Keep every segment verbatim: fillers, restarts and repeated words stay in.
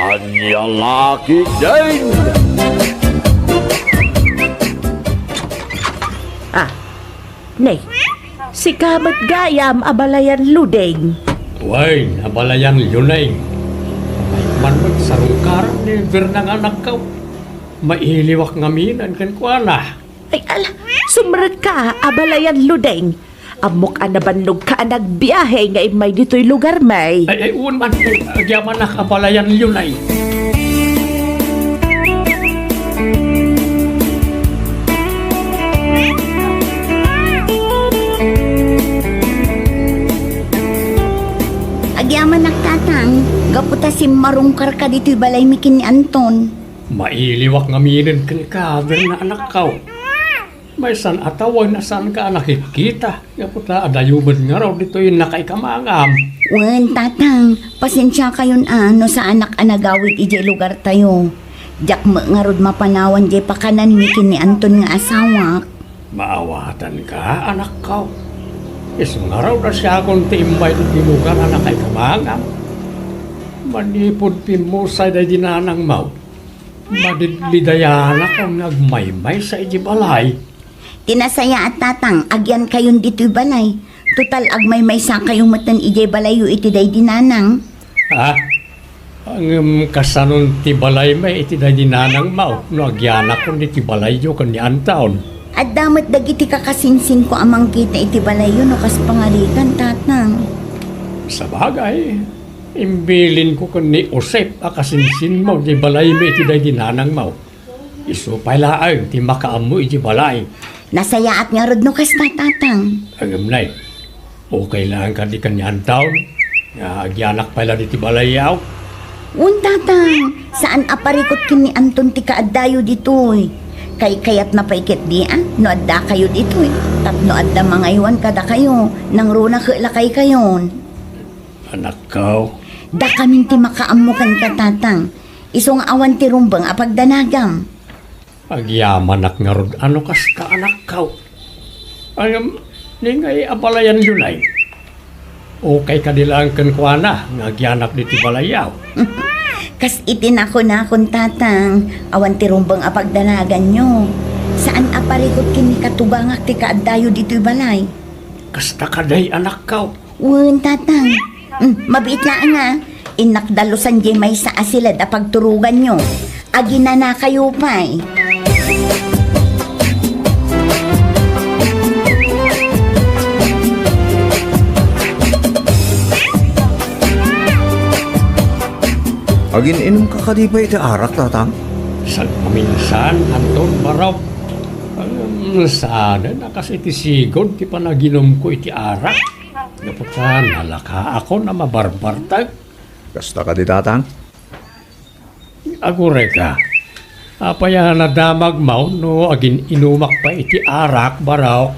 Ania la ketdin? Ah, ne, sika met gayam, abalayan Luding. Wen, abalayan Luneng. Maikman met sarungkaran ni Berna nga anakko. Mailiwak ngamin kenkuana. Ay, ala, sumrekka, abalayan Luding. Ammok a nabannogka a nagbiahe nga immay ditoy lugarmi. Ay, ay, wen man, agyamanak, abalayan Luneng. Agyamanak, Tatang, gapu ta simmarungkarka ditoy balaymi ken ni Anton. Mailiwak ngamin kenka, Berna anakko. Maysan a tawen a saanka a nakitkita, gapu ta adayo met ngarud ditoy nakaikamangam. Wen, Tatang, pasensiakayon a no saanak a nagawid idiay lugartayo. Diak met ngarud mapanawan diay pakananmi ken ni Anton nga asawak. Maawatanka, anakko. Isu ngarud a siakon ti immay ditoy lugar a nakaikamangam. Manipud pimmusay daydi nanangmo, madidlidayanakon nga agmaymaysa idiay balay. Ti nasayaat, Tatang, agyankayon ditoy balay. Total, agmaymaysakayo metten idiay balayyo iti daydi nanang. Ha? Ngem kasanon ti balaymi iti daydi nanangmo no agyanakon iti balayyo ken ni Anton? Adda met dagiti kakasinsinko a mangkita iti balayyo no kas pangarigan, Tatang. Sabagay, imbilinko ken ni Josep a kasinsinmo ti balaymi iti daydi nanangmo. Isu pay laeng ti makaammo iti balay. Nasayaat ngarud no kasta, Tatang. Ngem nay, okay laeng kadi ken ni Anton nga agyanak pay la ditoy balayyo? Wen, Tatang, saan a parikut ken ni Anton ti kaaddayo ditoy. Kaykayatna pay ketdi a no addakayo ditoy tapno adda mangaywan kadakayo, nangruna ket lakaykayon. Anakko. Dakamin ti makaammo kenka, Tatang. Isu nga awan ti rumbeng a pagdanagam. Agyamanak ngarud a no kasta, anakko. Ngem, ni ngay abalayan Luneng? Okay kadi laeng kenkuana nga agyanak ditoy balayyo? Kas iti nakunakon, Tatang, awan ti rumbeng a pagdanaganyo. Saan a parikut ken ni katubangak ti kaaddayo ditoy balay. Kasta kadi, anakko. Wen, Tatang. Mm, mabiit laeng a. Innak dalusan diay maysa a siled a pagturoganyo. Aginanakayo pay. Agin-inumka kadi pay iti arak, Tatang? Sagpaminsan, Anton, barok. Ngem saanen a kas iti sigud ti panaginumko iti arak. Gapu ta nalakaakon a mabarbartek. Kasta kadi, Tatang? Agurayka. Apay a nadamagmo no agin-inumak pay iti arak, barok?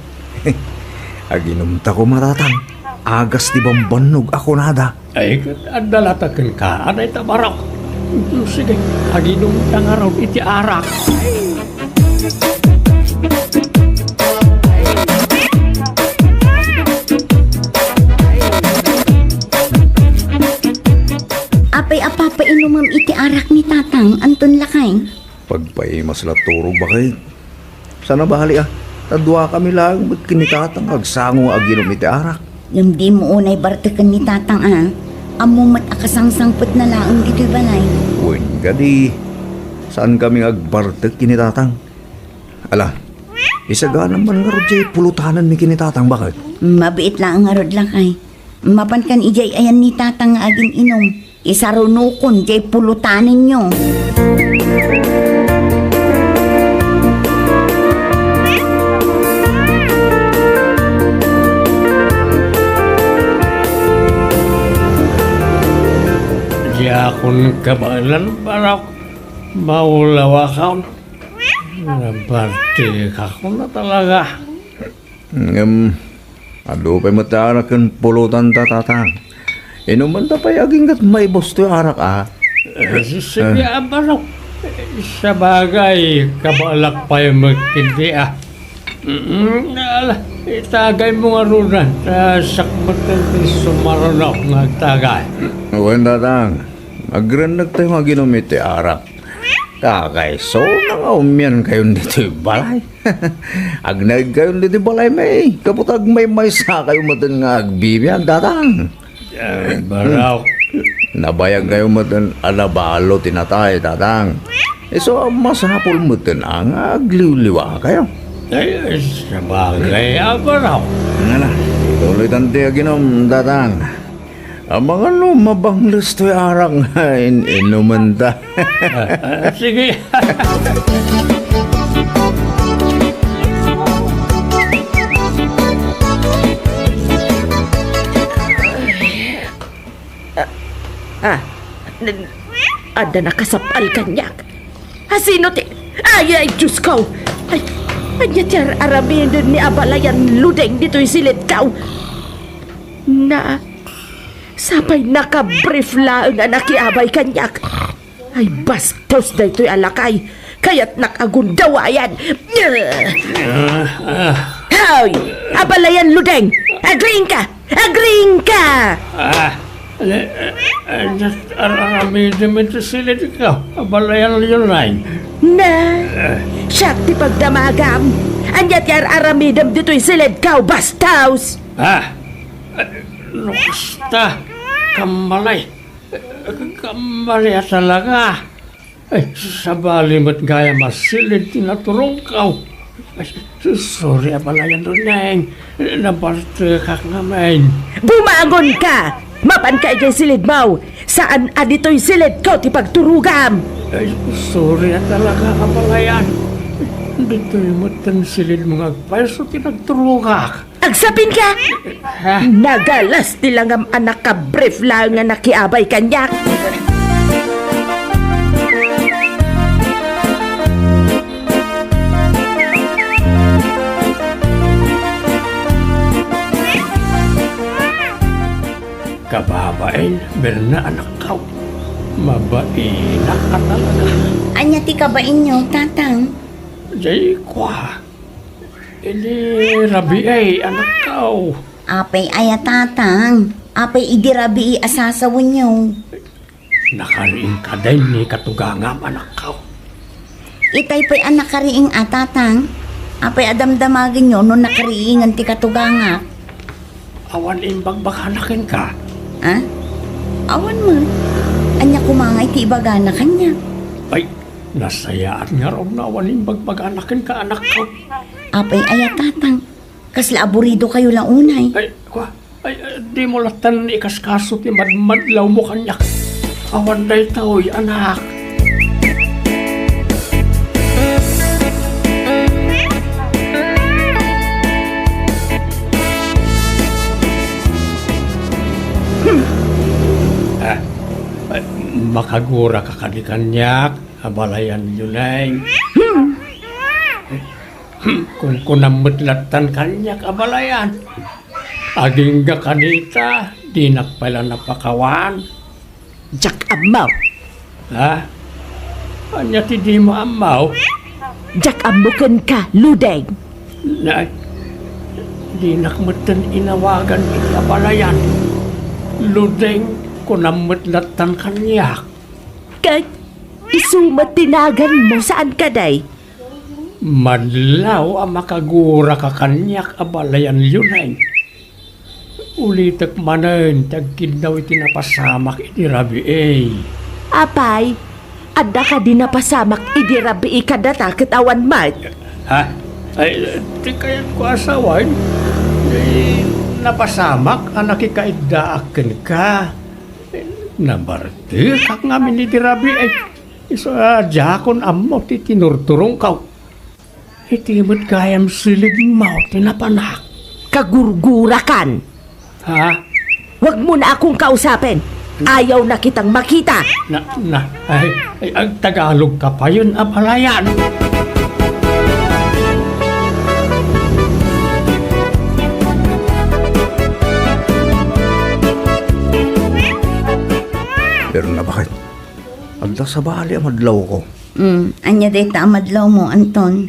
Aginumta koma, Tatang. Agas ti bambannog a kunada. Ay, ket adda latta kenka a dayta, barok. Sige, aginumta ngarud iti arak. Apay a papainumem iti arak ni Tatang, Anton lakay? Pagpaimas la turog, baket. Saan a bali a, ta duakami laeng met ken ni Tatang agsango nga aginum iti arak. Ngem dimo unay barteken ni Tatang a, ammo met a kasangsangpetna laeng ditoy balay. Wen kadi, saankami nga agbartek ken ni Tatang. Ala, isaganam man ngarud diay pulotanenmi ken ni Tatang, baket. Mabiit laeng ngarud, lakay. Mapankan idiay ayan ni Tatang nga agin-inum, isarunokon diay pulotanenyo. Diakon kabaelan, barok. Maulawakon. Nabartekakon a talaga. Ngem, adu pay met ti arak ken pulotanta, Tatang. Inumenta pay agingga maibus toy arak a. Eh, si-, sige, ah, barok. Sabagay, kabaelak pay met ketdi a. Mm, ala, itagaymo ngaruden, ta siak met ti sumaruno nga agtagay. Wen, Tatang. Agrennegtayo nga aginom iti arak. Kakaiso nga umiankayon ditoy balay. Agnaedkayon ditoy balay, may. Gapu ta agmaymaysakayo metten nga agbibiag, Tatang. Ay, barok. Nabayagkayo metten a nabalo ti natay, Tatang. Isu a masapul metten a nga agliwliwakayo. Ay, sabagay a barok. Ngana, tuloytan ti aginom, Tatang. Amangan no mabangles toy arak nga in-inumenta. Ah, ah, sige. Ah, n-, adda nakasap-al kaniak. Asino ti, ay, ay, Diyos ko! Ay, ania ti ar-aramiden ni abalayan Ludeng ditoy silidko? Na, sapay nakabrief laeng a nakiabay kaniak. Ay, bastos daytoy a lakay. Kayatnak a gundawayan. Ah, ah. Hoy! Abalayan Ludeng! Agriingka! Agriingka! Ah, eh, eh, eh, just ar-, aramidem iti silidko. Abalayan Ludeng. Na, siak ti pagdamagam. Ania ti ar-aramidem ditoy silidko, bastos? Ah, eh, no kasta, kammalay. Kammalay a talaga. Ay, sabali met gayam a silid ti naturongko. Ay, sorry, abalayan Luneng. Nabartekak ngamin. Bumangonka! Mapanka idiay silidmo! Saan a ditoy silidko ti pagturogam! Ay, sorry a talaga, abalayan. Ditoy metten silidmo nga agpayso ti nagturogak. Agsapinka! Ha? Nagalas ti langam a nakabrief laeng nga nakiabay kaniak. Kababain, Berna, anakko. Mabainak a talaga. Ania ti kabainyo, Tatang? Jay, kua. Idi rabii, anakko. Apay aya, Tatang? Apay idi rabii a sasawenyo? Nakariing kadi ni katugangam, anakko. Itay pay a nakariing a, Tatang? Apay a damdamagenyo no nakariingen ti katugangak? Awan imbagbagana kenka? Ha? Awan met. Ania koma ngay ti ibagana kaniak? Ay, nasayaat ngarud no awan imbagbagana kenka, anakko. Apay aya, Tatang? Kasla aburidokayo la unay. Ay, kua, ay, ay, dimo lattan ikaskaso ti madmadlawmo kaniak. Awan daytoy, anak. Ah, ay, makaguraka kadi kaniak, abalayan Luneng. Kunkunam met lattan kaniak, abalayan. Agingga kanita, dinak pay la napakawan. Diak ammo. Ha? Ania ti dimo ammo? Diak ammo kenka, Ludeng. Nay, dinak metten inawagan iti abalayan. Ludeng, kunam met lattan kaniak. Ket isu met ti naganmo, saan kadi? Madlaw a makaguraka kaniak, abalayan Luneng. Ulitek manen ti agkiddaw iti napasamak idi rabii. Apay, adda kadi napasamak idi rabii kadata ket awan met? Ha? Ay, ti kayatko a sawen, ti napasamak a nakikaiddaak kenka. Nabartekak ngamin idi rabii. Isu a diakon ammo ti tinurturongko. Iti met gayam silidmo ti napanak. Kagurgurakan! Ha? Huwag mo na akong kausapin. Ayaw na kitang makita. Na, na, ay, ay, agtagalog ka pa yun, abalayan. Pero na bakit? Adda sabali a madlawko. Mm, ania dayta a madlawmo, Anton?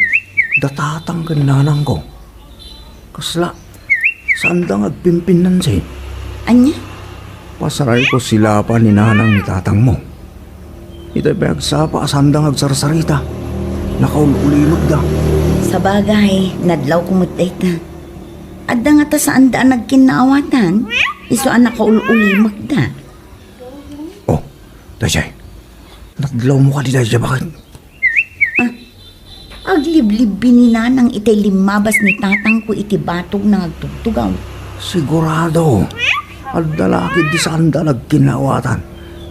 Datatang ken nanangko. Kasla, saanda nga agpimpinnansi. Ania? Pasarayko silapan ni nanang ni tatangmo. Itay pay agsapa a saanda nga agsarsarita. Nakaul-ulimekda. Sabagay, nadlawko met dayta. Adda ngata saanda a nagkinnaawatan, isu a nakaul-ulimekda. Oh, daydiay. Nadlawmo kadi daydiay, baket? Ah, agliblibbi ni nanang itay limmabas ni tatangko iti batogna nga agtugtugaw. Sigurado, adda la ketdi saanda a nagkinnaawatan.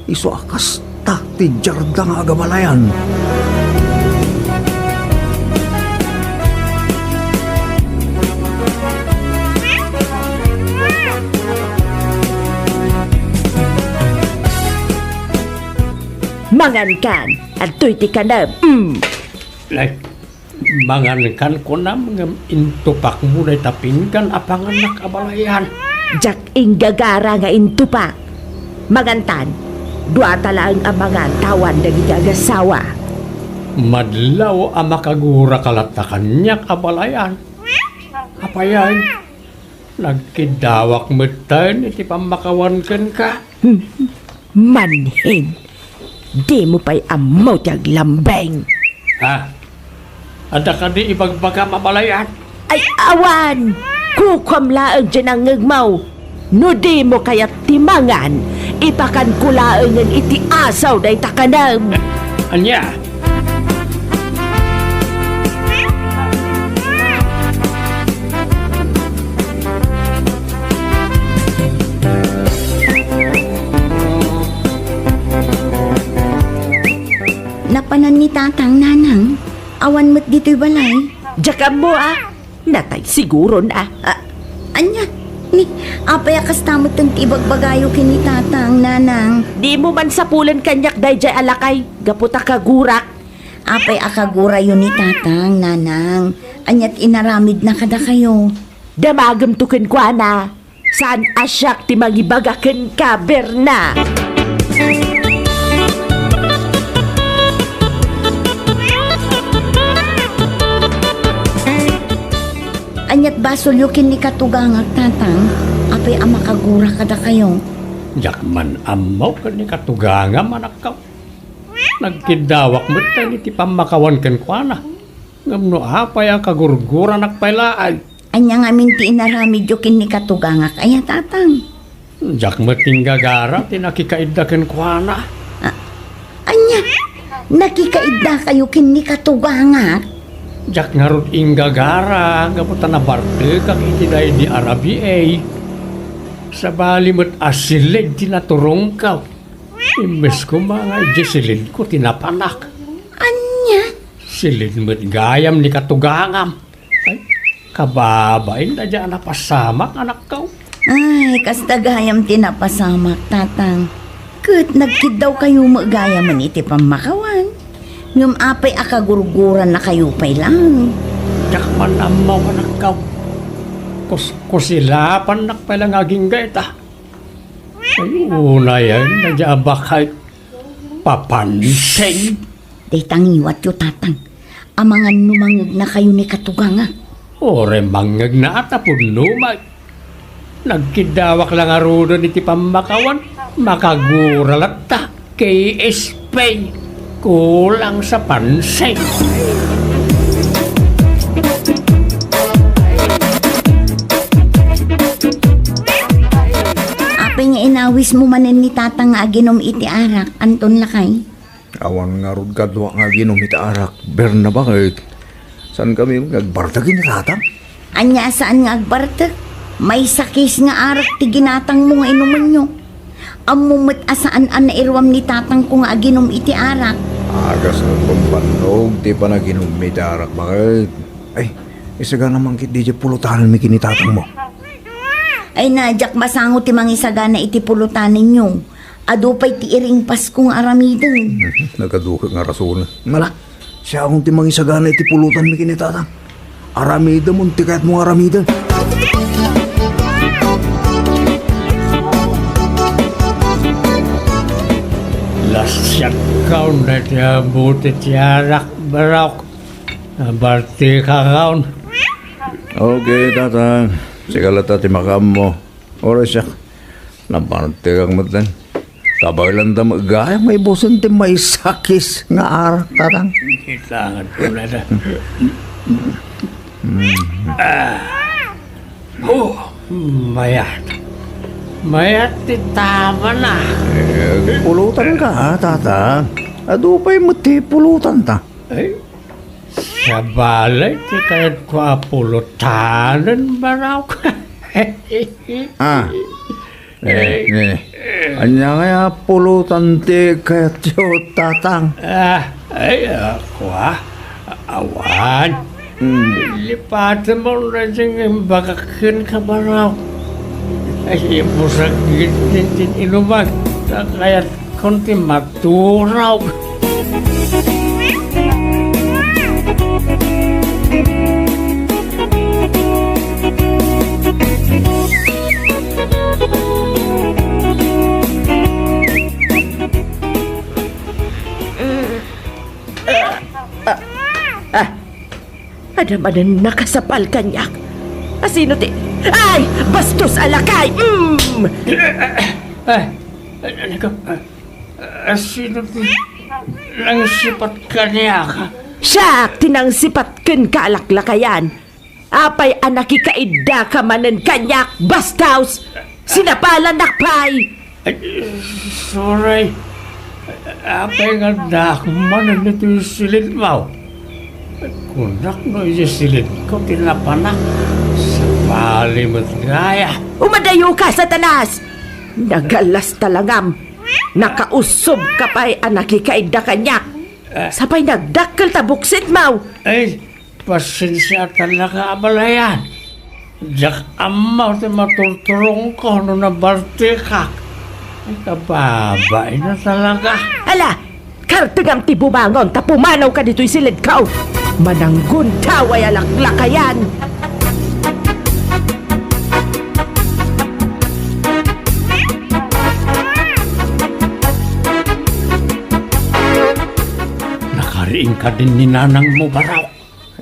Isu a kasta ti diarda nga agabalayan. Mangankan, adtoy ti kanem. Mm. Ay, mangankan kunam ngem intupakmo dayta pinggan a panganak a balayan. Diak inggagara nga intupak. Mangantan, duata laeng a mangan ta awan dagiti agasawa. Madlaw a makaguraka latta kaniak a balayan. Apay ay, nagkiddawak metten iti pammakawan kenka. Hmm. Manhin, dimo pay ammo ti aglambeng. Ha? Adda kadi ibagbagam a balayan? Ay, awan! Kukuam laeng diay nangngegmo. No dimo kayat ti mangan, ipakanko laengen iti asaw dayta kanem. Ania? Napanan ni Tatang, Nanang? Awan met ditoy balay? Diak ammo a. Natay siguron a. A-, ania? Ni, apay a kasta met ti ibagbagayo ken ni Tatang, Nanang? Dimo man sapulen kaniak daydiay a lakay, gapu ta kagurak. Apay a kagurayo ni Tatang, Nanang? Ania ti inaramidna kadakayo? Damagemto kenkuana. Saan a siak ti mangibaga kenka, Berna? Aniat basolyo ken ni Katugangak, Tatang? Apay a makagura kadakayo? Diak man ammo ken ni Katugangam, anakko. Nagkiddawak met iti pammakawan kenkuana. Ngem no apay a kagurguranak pay laeng? Ania ngamin ti inaramidyo ken ni Katugangak aya, Tatang? Diak met inggagara ti nakikaidda kenkuana. A-, ania? Nakikaiddakayo ken ni Katugangak? Diak ngarud inggagara gapu ta nabartekak iti daydi a rabii. Sabali met a siled ti naturongko. Imbes koma nga idiay silidko ti napanak. Ania? Siled met gayam ni Katugangam. Ay, kababain daydiay a napasamak, anakko. Ay, kasta gayam ti napasamak, Tatang. Ket nagkiddawkayo met gayamen iti pammakawan. Ngem apay a kagurgurannakayo pay laeng? Diak man ammo, anakko. Kus-, kusilapannak pay laeng nga agingga ita. Ay, unayen, daydiay a bakay. Papansin. Dayta ngiwatyo, Tatang. Amangan no mangegnakayo ni Katugangak. Uray mangngegna a ta pudno met. Nagkiddawak la ngaruden iti pammakawan. Makagura latta. K S P. Kulang sa pansin. Apay nga inawismo manen ni Tatang nga aginom iti arak, Anton, lakay? Awan ngarud kadua nga aginom iti arak, Berna, baket. Saankami nga agbartek ken ni Tatang? Ania a saan nga agbartek? Maysa case nga arak ti ginatangmo nga inumenyo. Ammom met a saan a nairuam ni Tatangko nga aginom iti arak. Agas nga agbambannog ti panaginummi iti arak, baket. Ay, isagana man ketdi diay pulotanenmi ken ni Tatangmo. Ay, na, diak masango ti mangisagana iti pulotanenyo. Adu pay ti iring Pasko nga aramiden. Nagadu ket nga rason. Ngala, siakon ti mangisagana iti pulotanmi ken ni Tatang. Aramidem ti kayatmo nga aramiden. Lasiak kaon daytoy a bote ti arak, barok. Abarti ka kaon. Okay, Tatang. Sika latta ti makaammo. Uray siak. Napartekak metten. Kabaelanda met gayam nga ibusen ti maisakis nga arak, Tatang. Kita nga tunada. Ah. Oh, mayat. Mayat ti tabana. Eh, pulutanka, Tatang. Adu pay met ti pulutanta. Ay, sabali ti kayatko a pulutanen, Barok. Ah. Eh, eh. Ania ngay a pulutan ti kayatyo, Tatang? Ah, ay, ah, kua? Awan. Hmm. Lipatem unay ti imbagak kenka, Barok. Ay, ibusak gid ti inuman. Ta kayat Kunti maturog. Ah, ah, ah. Adda manen nakasapal kaniak. Asino ti, ay! Bastos a lakay! Mm! Ay, ay, ay, ay, ah, sino ti nangsipat kaniak? Siak ti nangsipat kenka a laklakayan. Apay a nakikaiddaka manen kaniak, bastos? Sinapalannak pay! Ay, sorry. Apay nga addaak manen ditoy silidmo? Kunak no idiay silidko ti napanak. Sabali met gayam. Umadayoka, Satanas! Nagalasta langam. Nakaussobka pay a nakikaidda kaniak. Eh. Sapay nagdakkel ta buksitmo. Ay, Pasensia talaga, abalayan. Diak ammo ti maturturongko no nabaltikak. Ay, kababain na talaga. Ala, kartengam ti bumangon ta pumanawka ditoy silidko. Mananggundaway a laklakayan. Nakariing kadin ni nanangmo, Barok?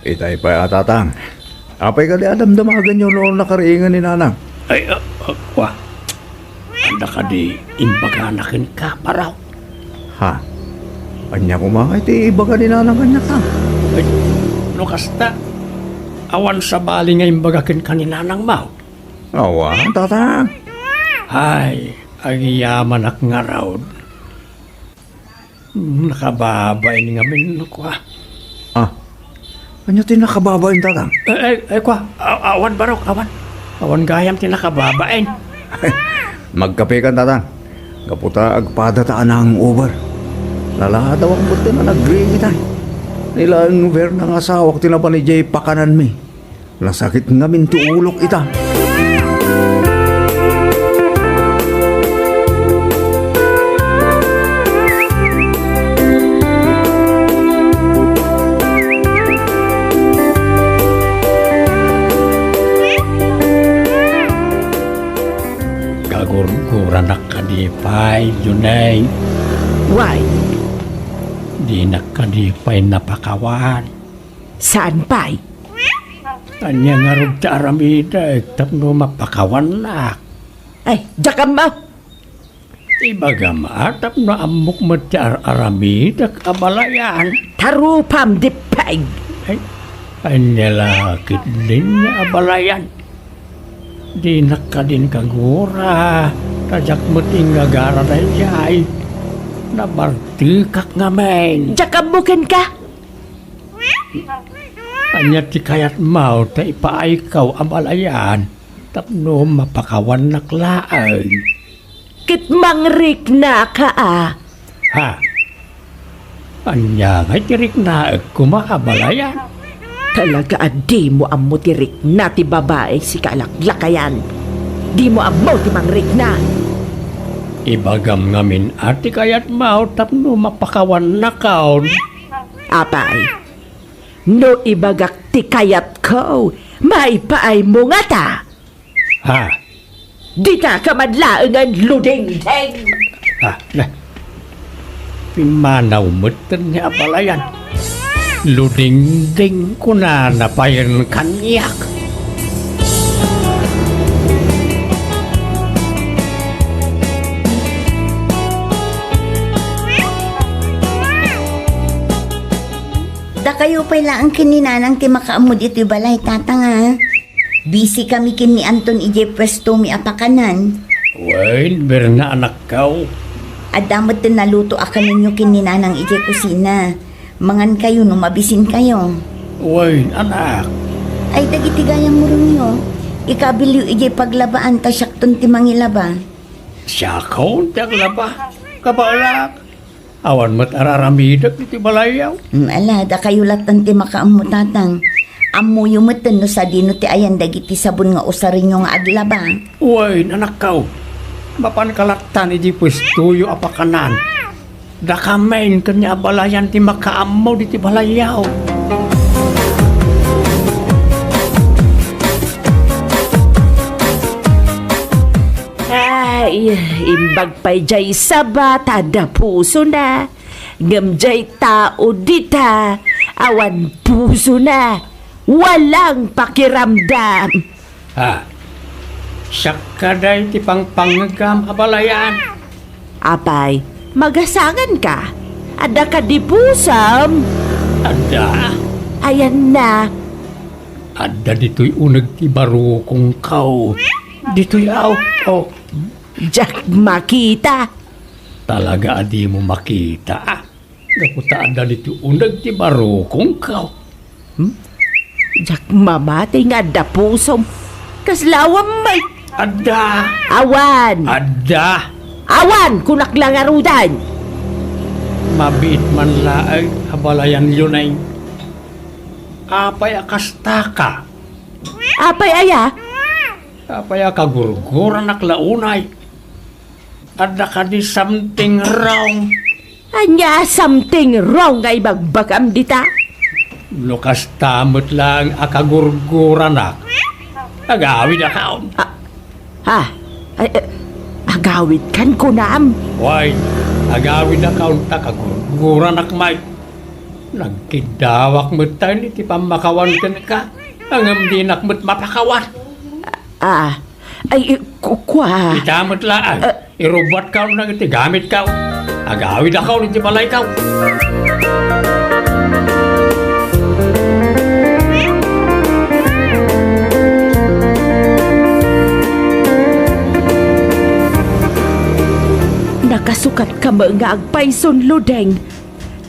Itay pay a, Tatang. Apay kadi a damdamagenyo no nakariingen ni Nanang? Ay, ah, ah, kua. Adda kadi imbagana kenka, Barok? Ha? Ania koma ngay ti ibaga ni Nanang kaniak, Tang? Ay, no kasta, awan sabali nga imbaga kenka ni Nanangmo? Awan, Tatang. Ay, agyamanak ngarud. Nakababain ngamin, kua. Ah, ania ti nakababain, Tatang? Eh, eh, eh, kua, a-, awan, Barok, awan. Awan gayam ti nakababain. Magkape kan, Tatang. Gapu ta agpada ta a hangover. Naladawak met ti nanagrigi tay. Ni laeng Verna nga asawak ti napan idiay pakananmi. Nasakit ngamin ti ulok ita. Kagurguranak kadi pay, Junay? Way. Dinak kadi pay napakawan? Saan pay? Ania ngarud ti aramidek tapno mapakawannak? Ay, diak ammo. Ibagam a tapno ammok met ti ar-aramidek, abalayan. Ta rupam, Dippeg! Ay, ania la ketdin nga abalayan? Dinak kadin kagura, ta diak met ingagara daydiay. Nabartekak ngamin. Diak ammo kenka? Ania ti kayatmo ta ipaayko, abalayan, tapno mapakawannak laeng? Ket mangriknaka a. Ha? Ania ngay ti riknaek koma, abalayan? Talaga a dimo ammo ti rikna ti babai, sika a laklakayan. Dimo ammo ti mangrikna. Ibagam ngamin a ti kayatmo tapno mapakawannakon. Apay, no ibagak ti kayatko, maipaaymo ngata? Ha? Ditaka man laengen, ludingding! Ah, na. Pimmanaw metten ni abalayan. Ludingding, kunana payen kaniak. Dakayo pay laeng ken ni Nanang ti makaammo ditoy balay, Tatang, a. Busy kami ken ni Anton idiay puestomi a pakanan. Wen, Berna, anakko. Adda met ti naluto a kanenyo ken ni Nanang idiay kusina. Mangankayo no mabisinkayo. Wen, anak. Ay, dagiti gayam murongyo, ikabilyo idiay paglabaan ta siakton ti mangilaba. Siakon ti aglaba? Kabaelak. Awan met ar-aramidek iti balayyo. Mm, ala, dakayo lattan ti makaammo, Tatang. Ammoyo metten no sadino ti ayan dagiti sabon nga usarenyo nga aglaba. Wen, anakko. Mapanka lattan iti puestoyo a pakanan. Dakamin ken ni abalayan ti makaammo diti balayyo. Ay, imbag pay jay saba ta adda pusona. Ngem jay tao dita, awan pusona. Walang pakiramdam. Ha? Siak kadi ti pangpangngegam, abalayan? Apay, magasanganka? Adda kadi pusam? Adda. Ayanna. Adda ditoy uneg ti barukongko. Ditoy, aw, oh. Diak makita. Talaga a dimo makita, a? Gapu ta adda ditoy uneg ti barukongko. Hmm? Diak mamati nga adda pusom. Kasla awan met. Adda. Awan. Adda. Awan, kunak la ngaruden. Mabiit man laeng, abalayan Luneng. Apay a kastaka? Apay aya? Apay a kagurguranak la unay? Adda kadi something wrong? Ania a something wrong nga ibagbagam dita? No kasta met laeng a kagurguranak, agawidakon. Ah, ha? Ay, eh, agawidkan kunam? Way, agawidakon ta kagurguranak met. Nagkiddawak metten iti pammakawan kenka, ngem dinak met mapakawan. Ah, ay, ku-, kua. Ita met laeng, ah, irubatkon dagiti gamitko. Agawidakon iti balayko. Nakasukatka met nga agpayson, Ludeng.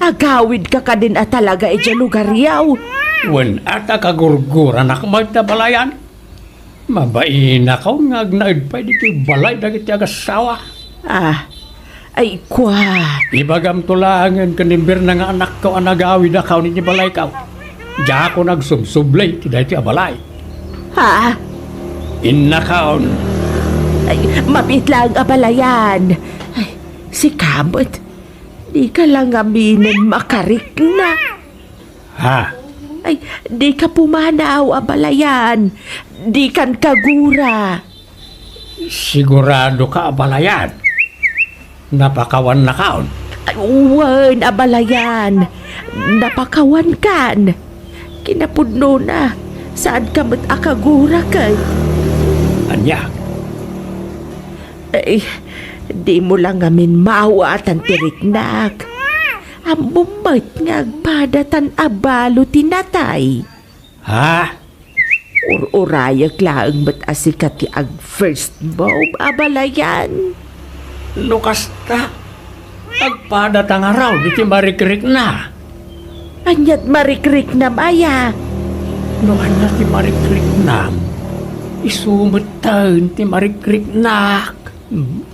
Agawidka kadin a talaga idiay lugaryo. Wen, ata kagurguranak met, abalayan. Mabainakon nga agnaed pay ditoy balay dagiti agassawa. Ah, ay, kua. Ibagamto laengen ken ni Berna nga anakko a nagawidakon iti balayko. Diakon agsubsubli iti daytoy a balay. Ha? Innakon. Ay, mabiit laeng, abalayan. Ay, sika met. Dika la ngaminen makarikna. Ha? Ay, dika pumanaw, abalayan. Dikan kagura. Siguradoka, abalayan? Napakawannakon? Ay, wen, abalayan. Napakawankan. Kinapudnona, saanka met a kagura ket. Ania? Ay, dimo la ngamin maawatan ti riknak. Ammom met nga agpadatan a balo ti natay. Ha? Ur-urayek laeng met a sika ti ag-first move, abalayan. No kasta, agpadata ngarud iti marikrikna. Aniat marikriknam aya? No ania ti marikriknam, isu metten ti marikriknak. Hmm?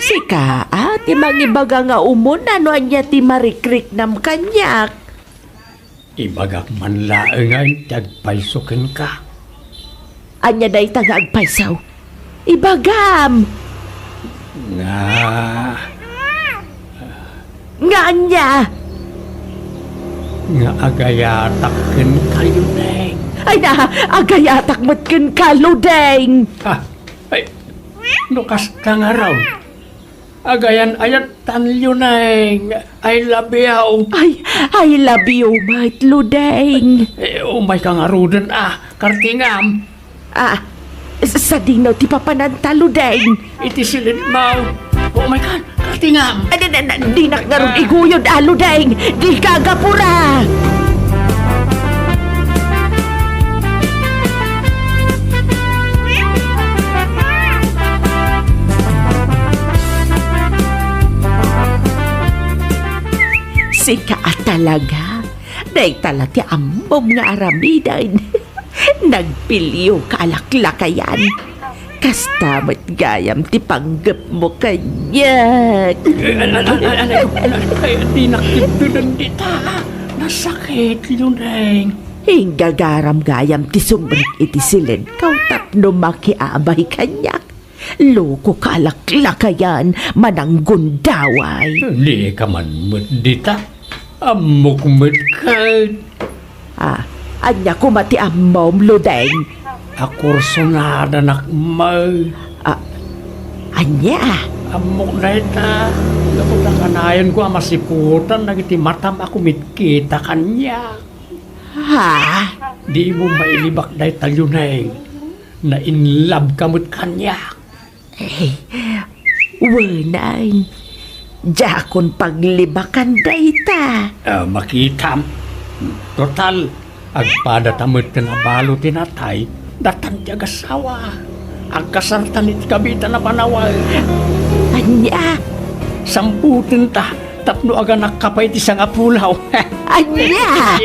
Sika a ti mangibaga nga umuna no ania ti marikriknam kaniak. Ibagak man laengen ti agpayso kenka. Ania dayta nga agpayso? Ibagam! Nga. Nga ania? Nga agayatak kenka, Luneng. Ay na, agayatak met kenka, Ludeng! Ah, ay, no kasta ngarud, agayan-ayat tan, Luneng. I love you. Ay, I love you met, Ludeng. Eh, umayka ngaruden a, kartingam. Ah, s-, sadino ti papananta, Ludeng? Iti silidmo. Umayka, kartingam. Ah, na, na, na, dinak ngarud iguyod a, Ludeng. Dika agapura. Sika a talaga, dayta la ti ammom nga aramiden. Nagpilio ka a laklakayan. Kasta met gayam ti panggepmo kaniak. Eh, an-, an-, an-, an-, ay, dinak tibdelen dita. Nasakit, Luneng. Inggagaram gayam ti sumrek iti siledko tapno makiabay kaniak. Loko ka a laklakayan, mananggundaway. Dika man met dita. Ammok met ket. Ah, ania koma ti ammom, Ludeng? A kursunadanak met. Ah, ania? Ammok dayta. Gapu ta kanayonko a masiputan dagiti matam a kumitkita kaniak. Ha? Dimo mailibak dayta, Luneng. Na-in love ka met kaniak. Eh, wen, diakon paglibakan dayta. Ah, makitam. Total, agpada ta met ken abalo ti natay, datan ti agasawa. Agkasartan iti kabitan a panawen. Ania? Sambutenta tapno aganakka pay ti sangapulaw. Ania?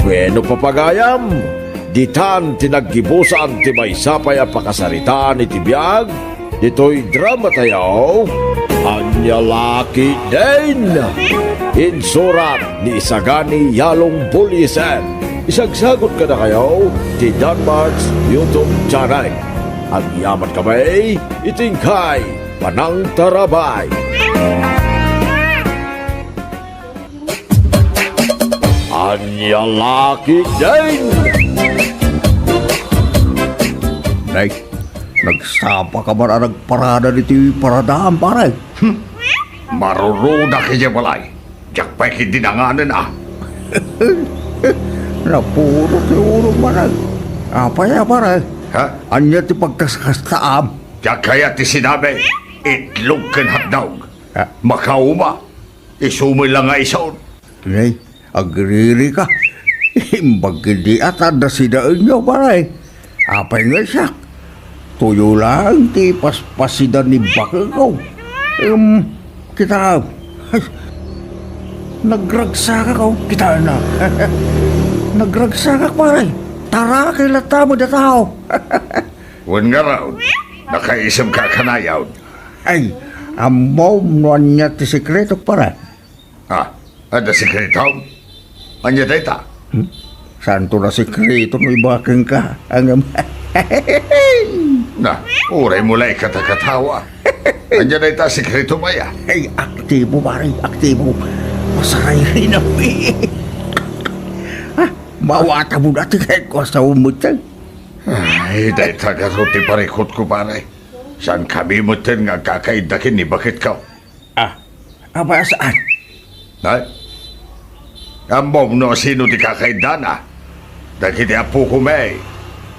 Bueno, papagayam, ditan ti naggibusan ti maysa pay a pakasaritaan iti biag ditoy drama tayo, Ania La Ketdin. Insurat ni Isagani Yalong Buliesen. Isagsagut kadakayo ti Danmark's YouTube channel. Agyaman kami iti inkay panangtarabay. Ania La Ketdin! Nay, nagsapa ka man a nagparada ditoy paradaam, pare? Hmm. Marurudak idiay balay. Diak pay ketdi nanganen, a. Napuro ti ulo, pare. Apay a, pare? Ha? Ania ti pagkaskastaam? Diak kayat ti sinabi, itlog ken hotdog. Ah. Makauma. Isu met la nga isut. Nay, agririka. Imbag ketdi a ta adda sidaenyo, pare. Apay nga siak? Tuyo laeng ti paspasida ni bakeko. Em, kita. Ay, nagragsakak, oh. Kita na. Nagragsakak, pare. Taraki latta met a tao. Wen ngarud, nakaisem ka kanayon. Ay, ammom no ania ti sekretok, pare? Ah, adda sekreto? Ania dayta? Hmm? Saanto a sekreto no ibakenka? Ngem, na, uray mo la ikatakatawa. Ania dayta sekreto, maya? Ay, aktibo, pare, aktibo. Masarayray na. Ah, mawata mo dati kay kuasa umutan. Ay, dayta garud ti parikutko, pare. Saan kami metten nga agkakaidda ken ni baketko? Ah, apay a saan? Nay? Ammom no sino ti kakaiddana? Dagiti appokom, eh.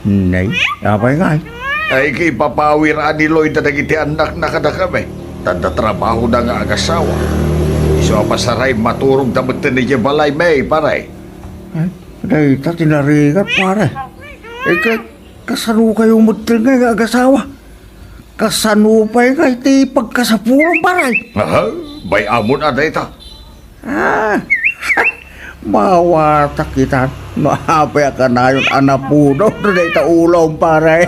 Nay, apay ngay? Ay, kipapawir a ni Loida dagiti annakna kadakami. Tadda trabahoda nga agasawa. Isu a pasaray maturogda metten idiay balay, may, pare. Ay, dayta ti narigat, pare. Iket, kasano kayo metten nga agasawa? Kasano pay nga iti pagkasapulom, pare? Aha, bay-amon a dayta. Ah, mawata kita no apay a kanayon a napudaw dayta ulom, pare.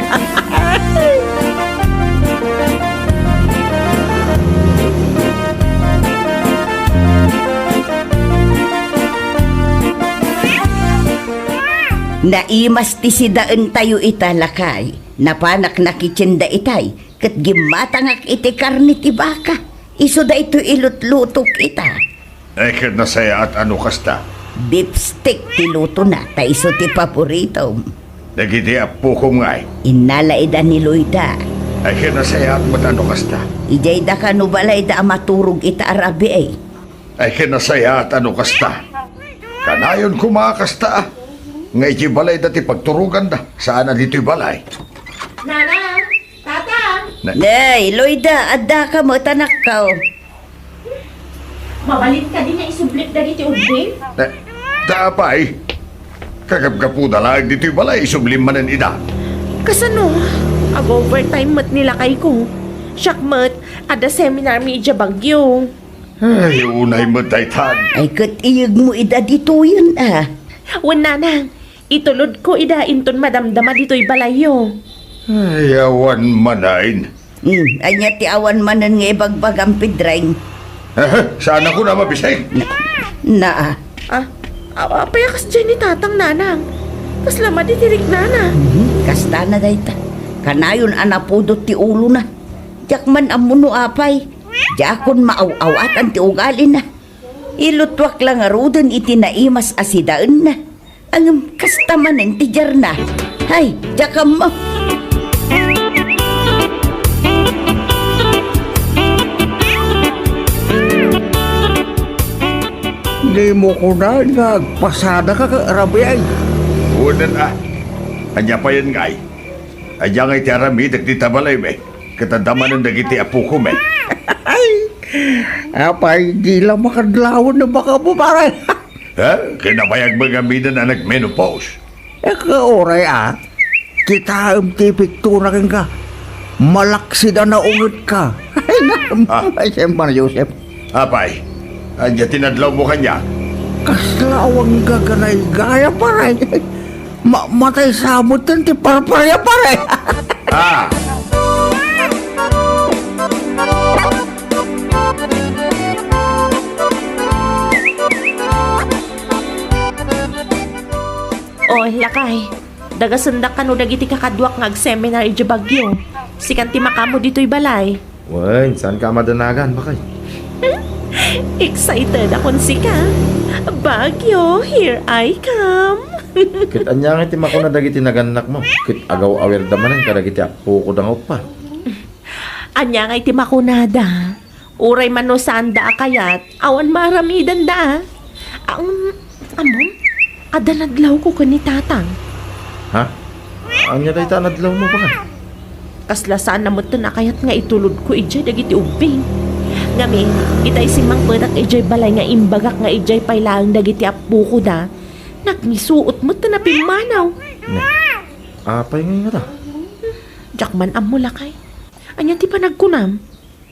Naimas ti sidaentayo ita, lakay. Napanak nakitien daytay, ket gimmatangak iti karne ti baka. Isu daytoy ilutlutok ita. Ay, ket nasayaat a no kasta. Beef steak ti lutona, ta isu ti paboritom. Dagiti appokom ngay? Innala ida ni Loida. Ay, ket nasayaat met a no kasta. Idiay da kano balayda a maturog ita a rabii. Ay, ket nasayaat a no kasta. Kanayon koma a kasta, a. Nga idiay balayda ti pagturoganda, saan a ditoy balay. Nana, Tata! Na- Nay, Loida, adda ka met, anakko. Mabalin kadi nga isublik dagiti ubbing? Na-, ta apay? Kagapgapuda laeng ditoy balay, isublim manen ida. Kasano? Ag-overtime met ni lakayko. Siak met, adda seminar mi idiay Baguio. Ay, unay met daytan. Ay, ket iyegmo ida ditoyen, a. Wen, nanang, itulodko ida inton madamdama ditoy balayyo. Ay, awan manen. Hmm, ania ti awan manen nga ibagbagam, Pedring? Eh, saan ako na mabisay? Na, na, a. Ah, a-, apay a kasdiay ni Tatang, nanang? Kasla madi ti riknana. Mhm, kastana dayta. Kanayon a napudot ti ulona. Diak man ammo no apay. Diakon maaw-awatan ti ugalina. Ilutuak la ngaruden iti naimas a sidaenna. Ngem kasta manen ti diarna. Hay, diak ammo. Dimo kunaen nga agpasadaka, Rabiay. Unan a. Ania payen ngay? Ania ngay ti aramidek dita balaymi? Ket adda manen dagiti apokon. Ay, apay, di la makadlawen a bakam, pare. Ha? Kinabayag met ngaruden a nagmenopause. Eh, ka uray, a. Kitaem ti epektona kenka. Malaksid a naungetka. Ay, na-, Ah. Ay, Sir Mario Joseph. Apay, ania ti nadlawmo kaniak? Kasla awan gaganaygaya, pare. Ma-, matay sa met ti parparia, pare. Ah. O, lakay. Dagasendak kano dagiti kakaduak nga agseminar idiay Baguio. Sikan ti makaammo ditoy balay. Wen, saanka a madanagan, bakay? Excited akon sika. Baguio, here I come. Ket ania ngay ti makuna dagiti nagannakmo? Ket agaw-awirda manen kadagiti appokoda nga uppat. Ania ngay ti makunada? Uray man no saanda a kayat, awan maaramidenda, a. Am-, ammom, adda nadlawko ken ni Tatang. Ha? Ania dayta a nadlawmo, bakay? Kasla saanna metten a kayat nga itulodko idiay dagiti ubbing. Ngamin, itay simmangpetak idiay balay nga imbagak nga idiay pay laeng dagiti appokoda, nagmisuot metten a pimmanaw. Ne, apay ngay ngata? Diak man ammo, lakay. Ania ti panagkunam?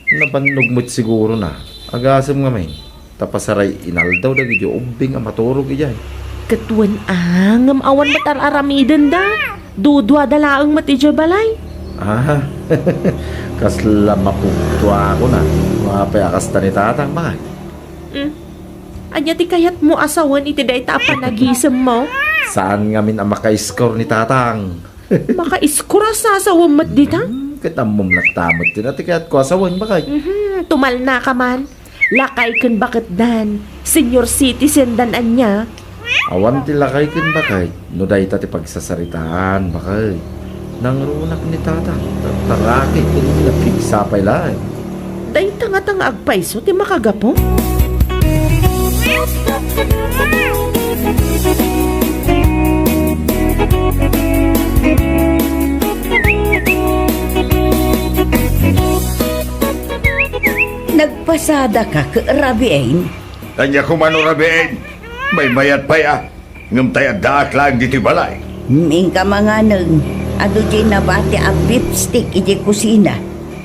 Nabannog met sigurona. Agasem ngamin, ta pasaray inaldaw dagiti ubbing a maturog idiay. Ket wen a, ngem awan met ar-aramidenda. Duduada laeng met idiay balay. Ah, kasla mapugtoakon a. Apay a kasta ni Tatang, bakay? Hmm. Ania ti kayatmo a sawen iti dayta a panagisemmo? Saan ngamin a makaiskor ni Tatang. Makaiskor a sasawem met dita? Hmm, ket ammom latta met ti kayatko a sawen, bakay. Mhm, tumalnaka man. Lakay ken baketdan, senior citizendan ania? Awan ti lakay ken bakay, no dayta ti pagsasaritaan, bakay. Nangrunak ni Tatang, tartaraki ken napigsa pay laeng. Dayta ngata nga agpayso ti makagapu? Nagpasadaka, Rabiin? Ania koma no Rabiin? Maymayat pay a. Ngem tay addaak laeng ditoy balay. Inka manganen, adu diay nabati a beef steak idiay kusina.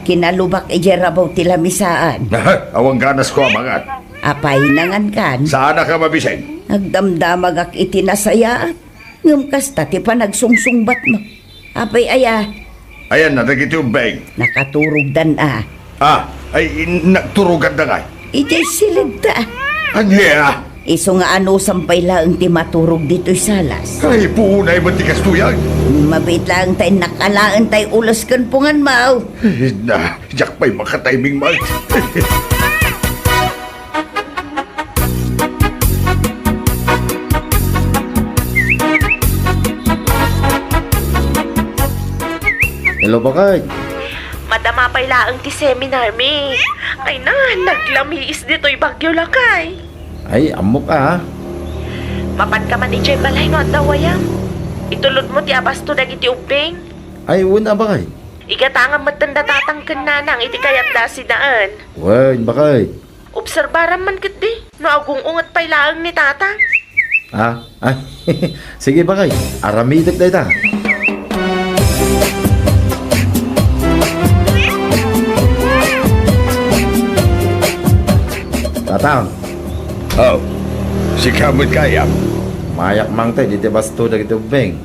Kinalubak idiay rabaw ti lamisaan. Awan ganasko a mangan. Apay, nangankan? Saanaka mabiseng? Agdamdamagak iti nasayaat. Ngem kasta ti panagsungsungbatmo. Apay aya? Ayanna dagiti ubbing? Nakaturogdan a. Ah, ay, nagturoganda ngay? Idiay silidda. Ania? Isu nga anusam pay laeng ti maturog ditoy salas. Ay, puonay met ti kastoy. Mabiit laeng tay nakalaen tay ules ken pungan, maw. Ay, na, diak pay makatiming, maw. Hello, bakay. Madama pay laeng ti seminar mi. Ay na, naglamiis ditoy Baguio, lakay. Ay, ammok a. Mapanka man idiay balay no adda wayam. Itulodmo ti abasto dagiti ubbing. Ay, wen a, bakay. Igatangam metten da Tatang ken Nanang iti kayatda a sidaen. Wen, bakay. Obserbaram man ketdi no agung-unget pay laeng ni Tatang. Ah, ay. Sige, bakay. Aramidek dayta. Tatang. Oh, sika met kayam. Mayak mangted iti basto dagiti ubbing.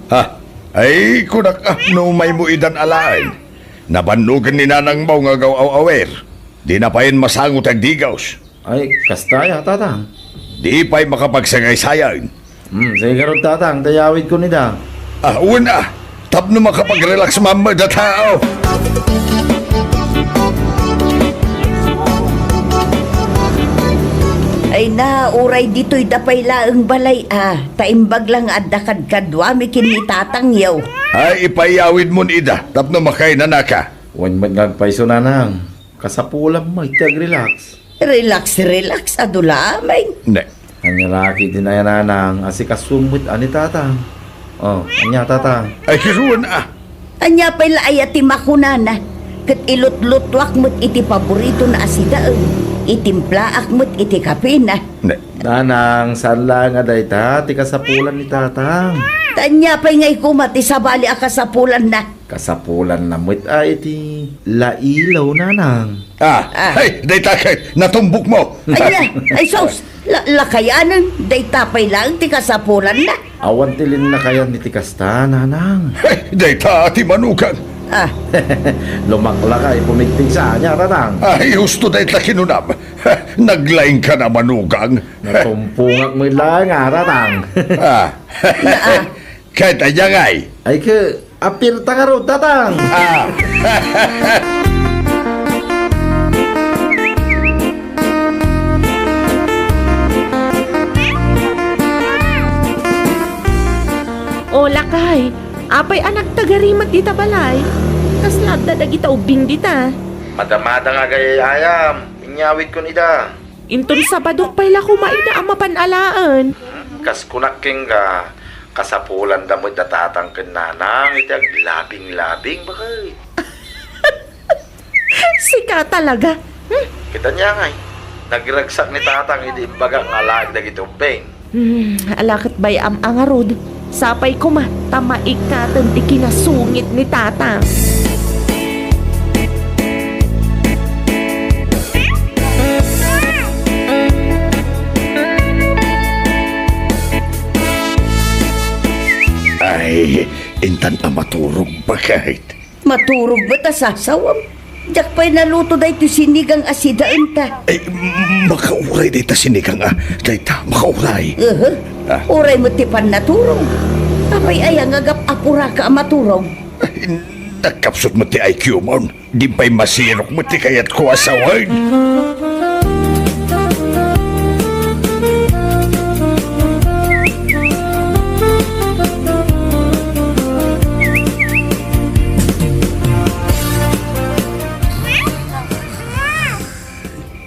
Ha? Ay, kunak, ah, no umaymo idan alaen. Nabannogen ni nanangmo nga agaw-aw-awer. Di na payen masango ti agdigaws. Ay, kasta aya, Tatang? Di pay makapagsagaysayan. Hmm, sige ngarud, Tatang, ta iyawidkon ida. Ah, wen, ah. Tapno makapag-relax man met a tao. Ay na, uray ditoy da pay laeng balay, ah. Ta imbag la nga adda kadkaduami ken ni tatangyo. Ay, ipaiyawidmon ida tapno makainanaka. Wen met nga agpayso, Nanang. Kasapulan met ti agrelax. Relax, relax, adu la amin. Ne. Ania la ketdin aya, Nanang, asikasom met a ni Tatang. Oh, ania, Tatang? Ay, kisuan, ah. Ania pay la aya ti makunana? Ket ilutlutuak met iti paboritona a sidaen, itimplaak met iti kapena. Ne. Nanang, saan laeng a dayta ti kasapulan ni Tatang. Ta ania pay ngay koma ti sabali a kasapulanna? Kasapulanna met a iti lailaw, Nanang. Ah, ah. Ay, dayta ket natumbokmo. Ania, ay sus, la-, lakayanen, dayta pay laeng ti kasapulanna. Awan ti linnakayan iti kasta, Nanang. Ay, dayta ti manugang. Ah. Lumaklaka, ipumigpigsa, ania, Tatang? Ay, husto dayta kinunam. Naglaingkan a manugang. Natumpongak met laeng a, Tatang. Ah. Naa. Ket ania ngay? Ay, ke, apirta ngarud, Tatang. Ah. O, lakay, apay a nagtagari met dita balay? Kasla adda dagita ubbing dita? Madamada nga agayayam, inyawidkon ida. Inton Sabado pay la koma ida a mapan alaen. Hmm, kas kunak kenka, kasapulanda met da Tatang ken Nanang iti aglabing-labing, baket. Sika talaga. Hmm? Ket ania ngay, nagragsak ni Tatang idi imbagak nga alaek dagiti ubbing. Hmm, ala ket bay-am a ngarud. Sapay koma ta maikkaten ti kinasungit ni Tatang. Ay, intan a maturog, baket. Maturog met a sasawem. Diak pay naluto daytoy sinigang a sidaenta. Ay, m-, makauray dayta sinigang a, dayta, makauray. Uhu. Ah. Uray met ti pannaturog. Apay aya nga gap-, apuraka a maturog? Ay, nagkapsut met ti I Q mon. Di pay masirok met ti kayatko a sawen.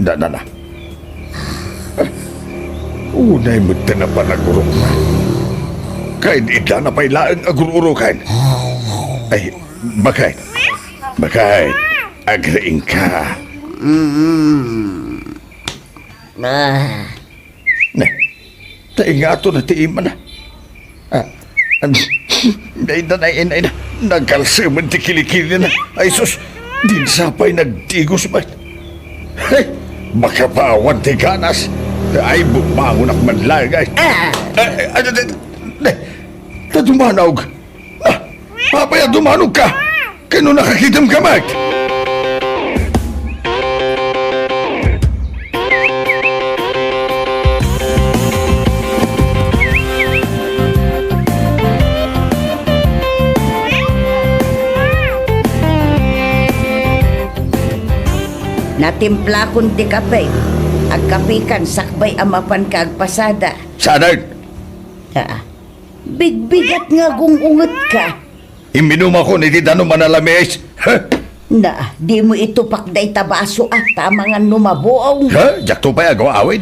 Na, na, na. Unay met ta napan agurok. Kain ida na pay laeng agur-urokan. Ay, baket. Baket. Agriingka. Mm. Ah. Ne, ta ingato na ti imana. Ah, am, nay, nay, nay, nay, nagalsemen ti kilikilina. Ay, sus, di sapay nagdigos met. Hey, makapawan ti ganas. Ay, bumangonak man laeng, ay. Ah! Ay, ay, ay, ay, ay, ta dumanog. Ah, apay a dumanogka? Ken no nakakitemka met? Natimplakon ti kape. Agkapikan sakbay a mapanka agpasada. Saan? Ah. Bigbigat nga gung-ungetka. Imminumakon iti danum a nalamiis. Ha? Na, dimo itupak dayta baso a ta amangan no mabuong. Ha? Diakto pay agaw-awid?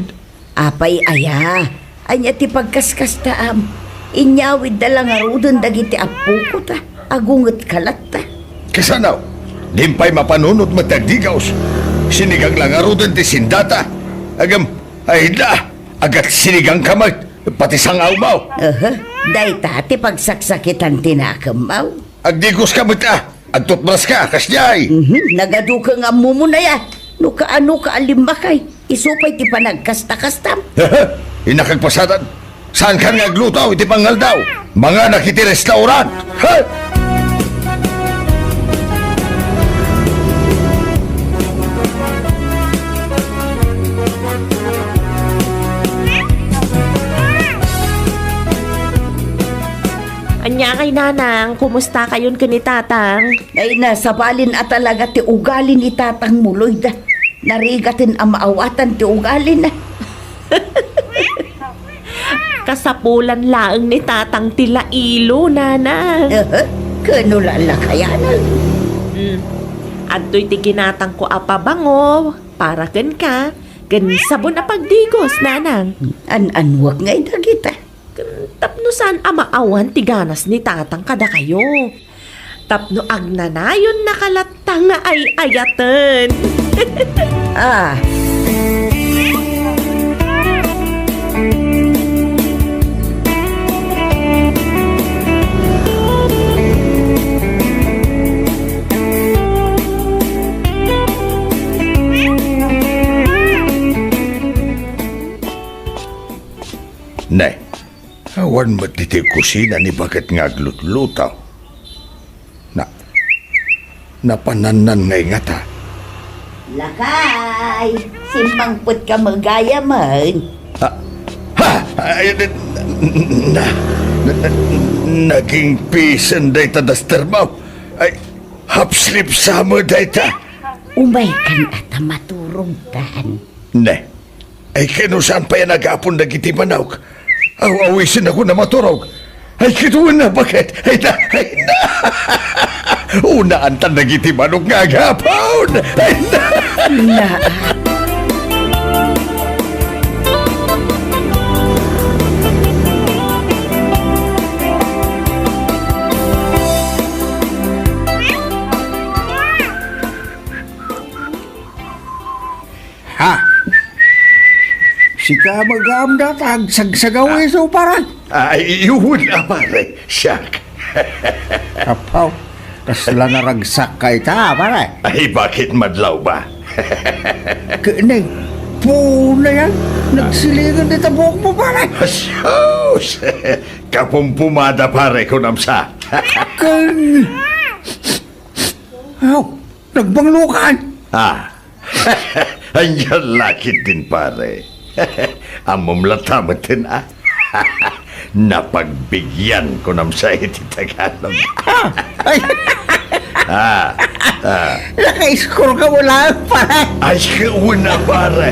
Apay aya? Ania ti pagkaskastaam? Inyawidda la ngaruden dagiti appoko ta. Agungetka latta. Kasano? Dim pay mapanunot met ti agdigaws. Sinigang la ngaruden ti sindata. Agam, ay da, agat sinigangka met. Pati sangawmo. Aha, dayta ti pagsaksakitan ti nakemmo. Agdigoska met a, agtutbraska, kasdiay. Mhm, nagaduka nga ammomon aya. No kaano ka a limmakay. Isu pay ti panagkasta-kastam. Innak agpasadan. Saankan nga agluto iti pangaldaw? Manganak iti restaurant. Ha? Ania kay, Nanang, kumusta kayon ken ni Tatang? Ay, nasabalin a talaga ti ugali ni Tatang Muloy da. Narigaten a maawatan ti ugalina. Kasapulan laeng ni Tatang ti lailo, Nanang. Aha, kano la lakayanan? Hmm. Adtoy ti ginatangko a pabango para kenka, ken sabon a pagdigos, Nanang. An-anuak ngay dagita? Ken tapno saan a maawan ti ganas ni Tatang kadakayo. Tapno agnanayonnaka latta nga ay-ayaten. Ah. Ne, awan met ditoy kusina ni baket nga aglutluto. Na, napanannan nga ingata. Lakay, simmangpetka met gayamen. Ha? Ha? Ay, na, na, na, naging pisen dayta daster mo. Ay, half sleep sa mo dayta. Umaykan a ta maturogtan. Ne. Ay, kano saan pay a nagapon dagiti manok? Aw-awisen ako na maturog. Ay, kitaen na, baket? Ay, na, ay, na. Unaantan dagiti manok nga agapon. Ay, na. Na. Ha? Sika met gayam dayta agsagsagaw isu, pare? Ay, iwan a, pare. Siak. Apaw, kasla naragsak ka ita, pare? Ay, baket madlaw ba? Kene, puno yan. Nagsilingan dita buhok mo, pare. Asus! Kapumpumada, pare, kunam sa. Ken, aw, nagbanglukan. Ah, Ania la ketdin, pare. Ammom latta metten, a? Napagbigyan, kunam sa iti Tagalog. Ah, ay. Ah, ah. Naka-score ka mo lang, pare. Ay, kauna, pare.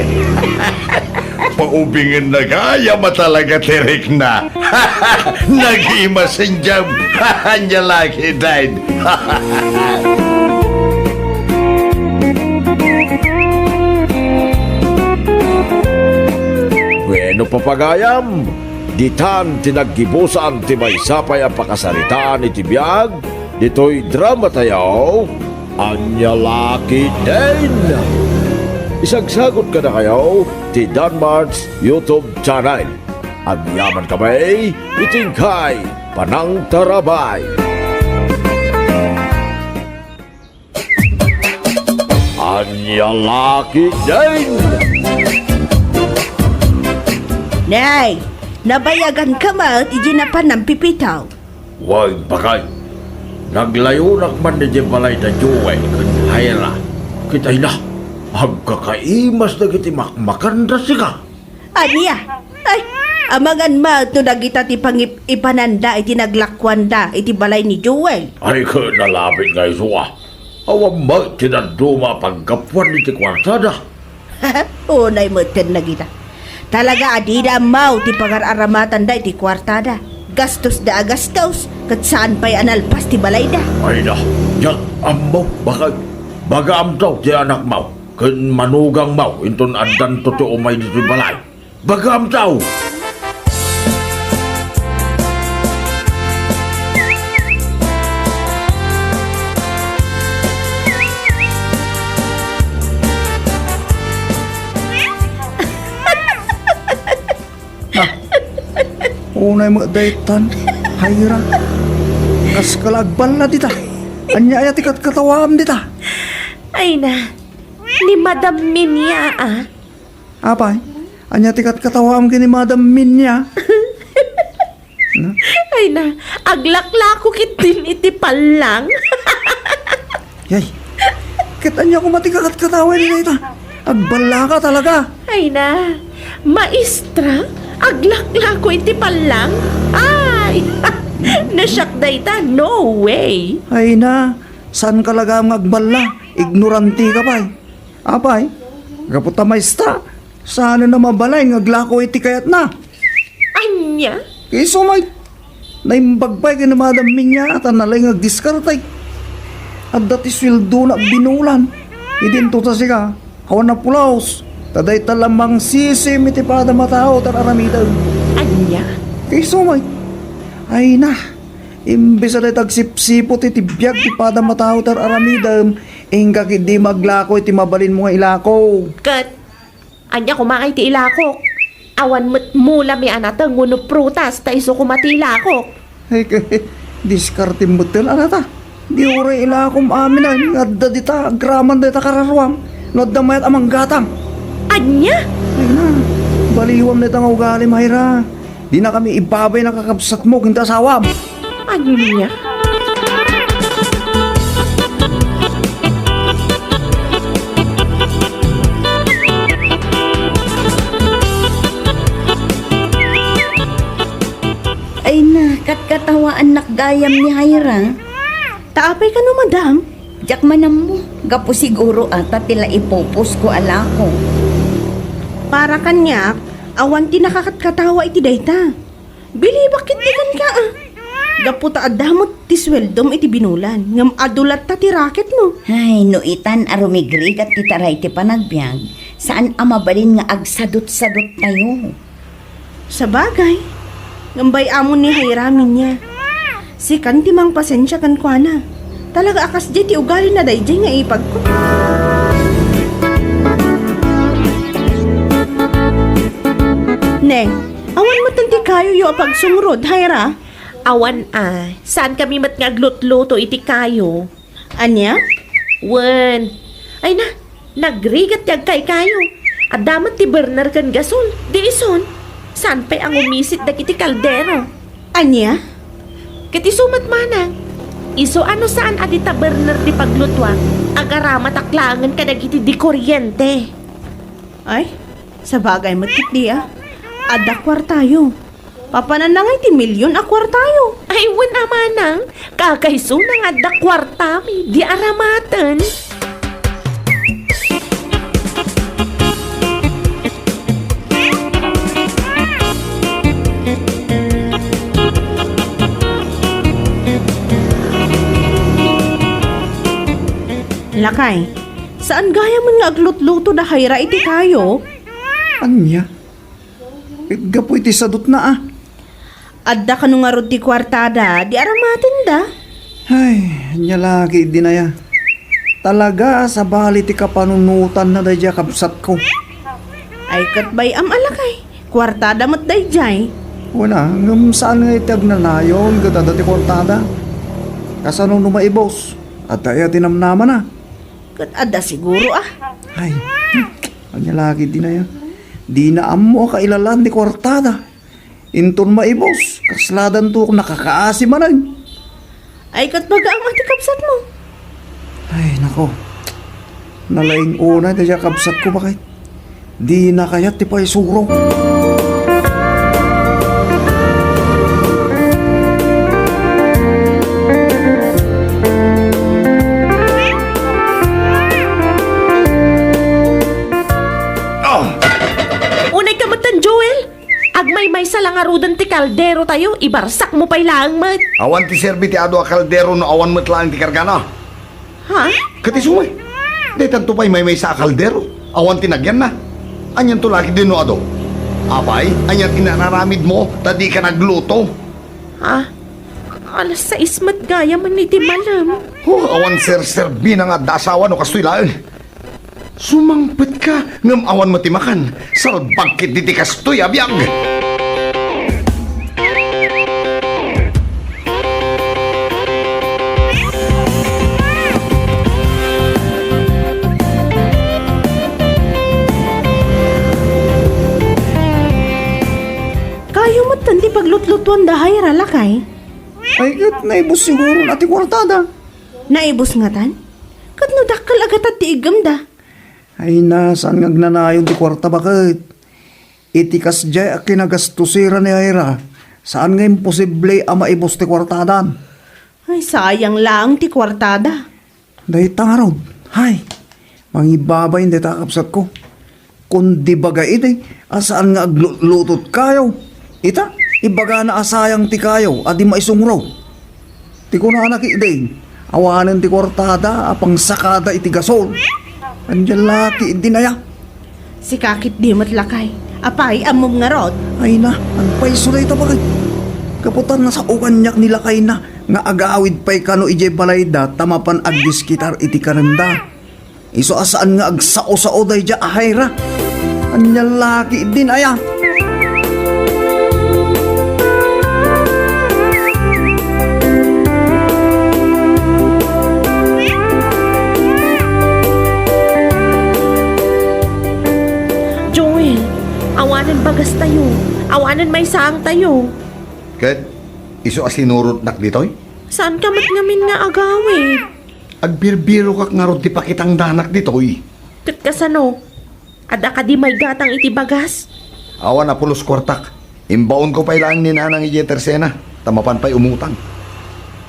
Paubingen na gayam a talaga ti rikna. Nagima sendem. Ania la ketdin. Bueno, papagayam, ditan ti naggibusan ti maysa pay a pakasaritaan iti biag ditoy dramatayo, Ania la ketdin. Isagsagot kadakayo ti Danmart's YouTube channel. Agyaman kami iti inkay panangtarabay. Ania la ketdin? Nay, nabayagan ka met iti napanan pipitaw. Wen, bakay. Naglayonak man idiay balay da Joel ken Jaira. Ket ay na, agkakaimas dagiti makmakanda sika. Ania? Ay, amangan met no dagita ti pangip-ipananda iti naglakuanda iti balay ni Joel. Ay, ket nalabit nga isu a. Awan met ti dadduma a paggapuan iti kuartada. Unay metten dagita. Talaga a dida ammo ti pangar-aramatanda iti kuartada. Gastosda a gastos, ket saan pay a nalpas ti balayda. Ay na, diak ammo, bakay. Bagaamto ti anakmo, ken manugangmo, inton addanto ti umay ditoy balay. Bagaamto! Ah, unay met daytan, Jaira. Kaskala agballa dita. Ania aya ti katkatawaam dita? Ay na, ni Madam Minia, a. Apay, ania ti katkatawaam ken ni Madam Minya? Na? Ay na, aglaklako ketdin iti pallang. Yay, ket ania koma ti kakatkatawa iti dayta? Agballaka talaga. Ay na, maestra, aglaklako iti pallang? Ay, nasiak dayta, no way. Ay na, saan ka laga nga agballa? Ignoranti ka pay. Apay, gapu ta maestra, saan na mabalin nga aglako iti kayatna? Ania? Isu met, naimbag pay ken ni Madam Minya, ta nalaing nga agdiskarte. Adda ti sueldona a binulan. Idinto ta sika, awan a pulos, ta dayta la mangsisim iti padam a tao ti ar-aramidem. Ania? Isu met, ay na, imbes a dayta agsipsiput iti biag ti padam a tao ti ar-aramidem, inka ketdi maglako iti mabalinmo nga ilako. Ket ania koma ngay ti ilakok? Awan met mulami a nateng wenno prutas ta isu koma ti ilakok. Ay, diskartem met ti anata. Di uray ilakom aminen nga adda dita agraman dayta kararuam no adda mayat a manggatang. Ania? Ay na, baliwam dayta nga ugalim, Jaira. Dinakami ibabay na kakabsatmo ken ti asawam. Ania? Ay na, katkatawaannak gayam ni Jaira. Ta apay kano, madam? Diak man ammo. Gapu siguro ata ti la ipupusko a lako. Para kaniak, awan ti nakakatkatawa iti dayta. Bilibak ketdi kenka, a. Gapu ta adda met ti sueldom iti binulan, ngem adu latta ti raket mo. Ay, no itan a rumigrigat ti taray ti panagbiag, saan a mabalin nga agsadutsadut tayo. Sabagay, ngem bay-amon ni Jaira, Minya. Sikan ti mangpasensia kenkuana. Talaga a kasdiay ti ugalina daydiay nga ipagko. Ne, awan met ti kayoyo a pagsungrod, Jaira? Awan a. Saankami met nga aglutluto iti kayo. Ania? Wen. Ay na, nagrigat ti agkaykayo. Adda met ti burner ken gasol. Di ison, saan pay a ngumisit dagiti kaldero. Ania? Ket isu met manang. Isu a no saan a dita burner ti paglutuak, agaramatak laengen kadagiti di kuryente. Ay, sabagay met ketdi a. Adda kuartayo. Papananna ngay ti milyon a kuartayo. Ay, wen a manang, kakaisuna nga adda kuartami, di aramaten. Lakay, saan gayam nga aglutluto da Jaira iti kayo? Ania? Ket gapu iti sadutna a. Adda kano ngarud ti kuartada, di aramatenda. Ay, ania la ketdin aya. Talaga a sabali ti kapanunotanna daydiay a kabsatko. Ay, ket bay-am a lakay. Kuartada met daydiay. Wen a, ngem saan nga iti agnanayon ket adda ti kuartada. Kasano no maibus? Adda aya ti namnamana? Ket adda siguro a. Ay, ania la ketdin aya. Dina ammo a kailalaan ti kuartada. Inton maibus, kasladanto nakakaasi manen. Ay, ket baga a ti kabsatmo. Ay, nako. Nalaing unay daydiay a kabsatko, baket. Dina kayat ti paisuro. Ah! Unay ka metten, Joel! Agmaymaysa la ngaruden ti kaldero tayo, ibarsak mo pay laeng met. Awan ti serbi ti adu a kaldero no awan met laeng ti kargana. Ha? Ket isu met. Daytanto pay maymaysa a kaldero. Awan ti nagyanna. Anianto la ketdin no adu? Apay, ania ti nararamid mo ta di ka nagluto? Ha? Alas sais met gayam iti malem. Oh, awan serserbina nga adda asawa no kastoy laeng. Sumangpetka ngem awan met ti makan. Salbag ketdi ti kastoy a biag. Tuan da Jaira, lakay? Ay, ket naibus siguro na ti kuartada. Naibus ngatan? Ket no dakkel a gatad ti iggemda? Ay na, saan nga agnanayon ti kuarta baket? Iti kasdiay a kinagastosera ni Jaira, saan nga imposible a maibus ti kuartadan. Ay, sayang laeng ti kuartada. Dayta ngarud, hay, mangibabain dayta a kabsatko. Kundi baga idi a saan nga aglutlutot kayo. Ita, ibagana a sayang ti kayo a di maisungrog. Ti kunana ketdi, awanen ti kuartada a pangsakada iti gasol. Ania la ketdin aya? Sika ketdi met, lakay. Apay, ammom ngarud? Ay na, agpayso dayta baket. Gapu ta nasao kaniak ni lakayna nga agawid pay kano idiay balayda ta mapan agdiskitar iti kanenda. Isu a saan nga agsao-sao daydiay a Jaira. Ania la ketdin aya? Joel, awanen bagastayo, awanen maysaangtayo. Ket isu a sinurotnak ditoy? Saanka met ngamin nga agawid? Agbirbirokak ngarud ti pakitangdanak ditoy. Ket kasano? Adda kadi maygatang iti bagas? Awan a pulos kuartak. Imbaonko pay laeng ni Nanang idiay tersena, ta mapan pay umutang.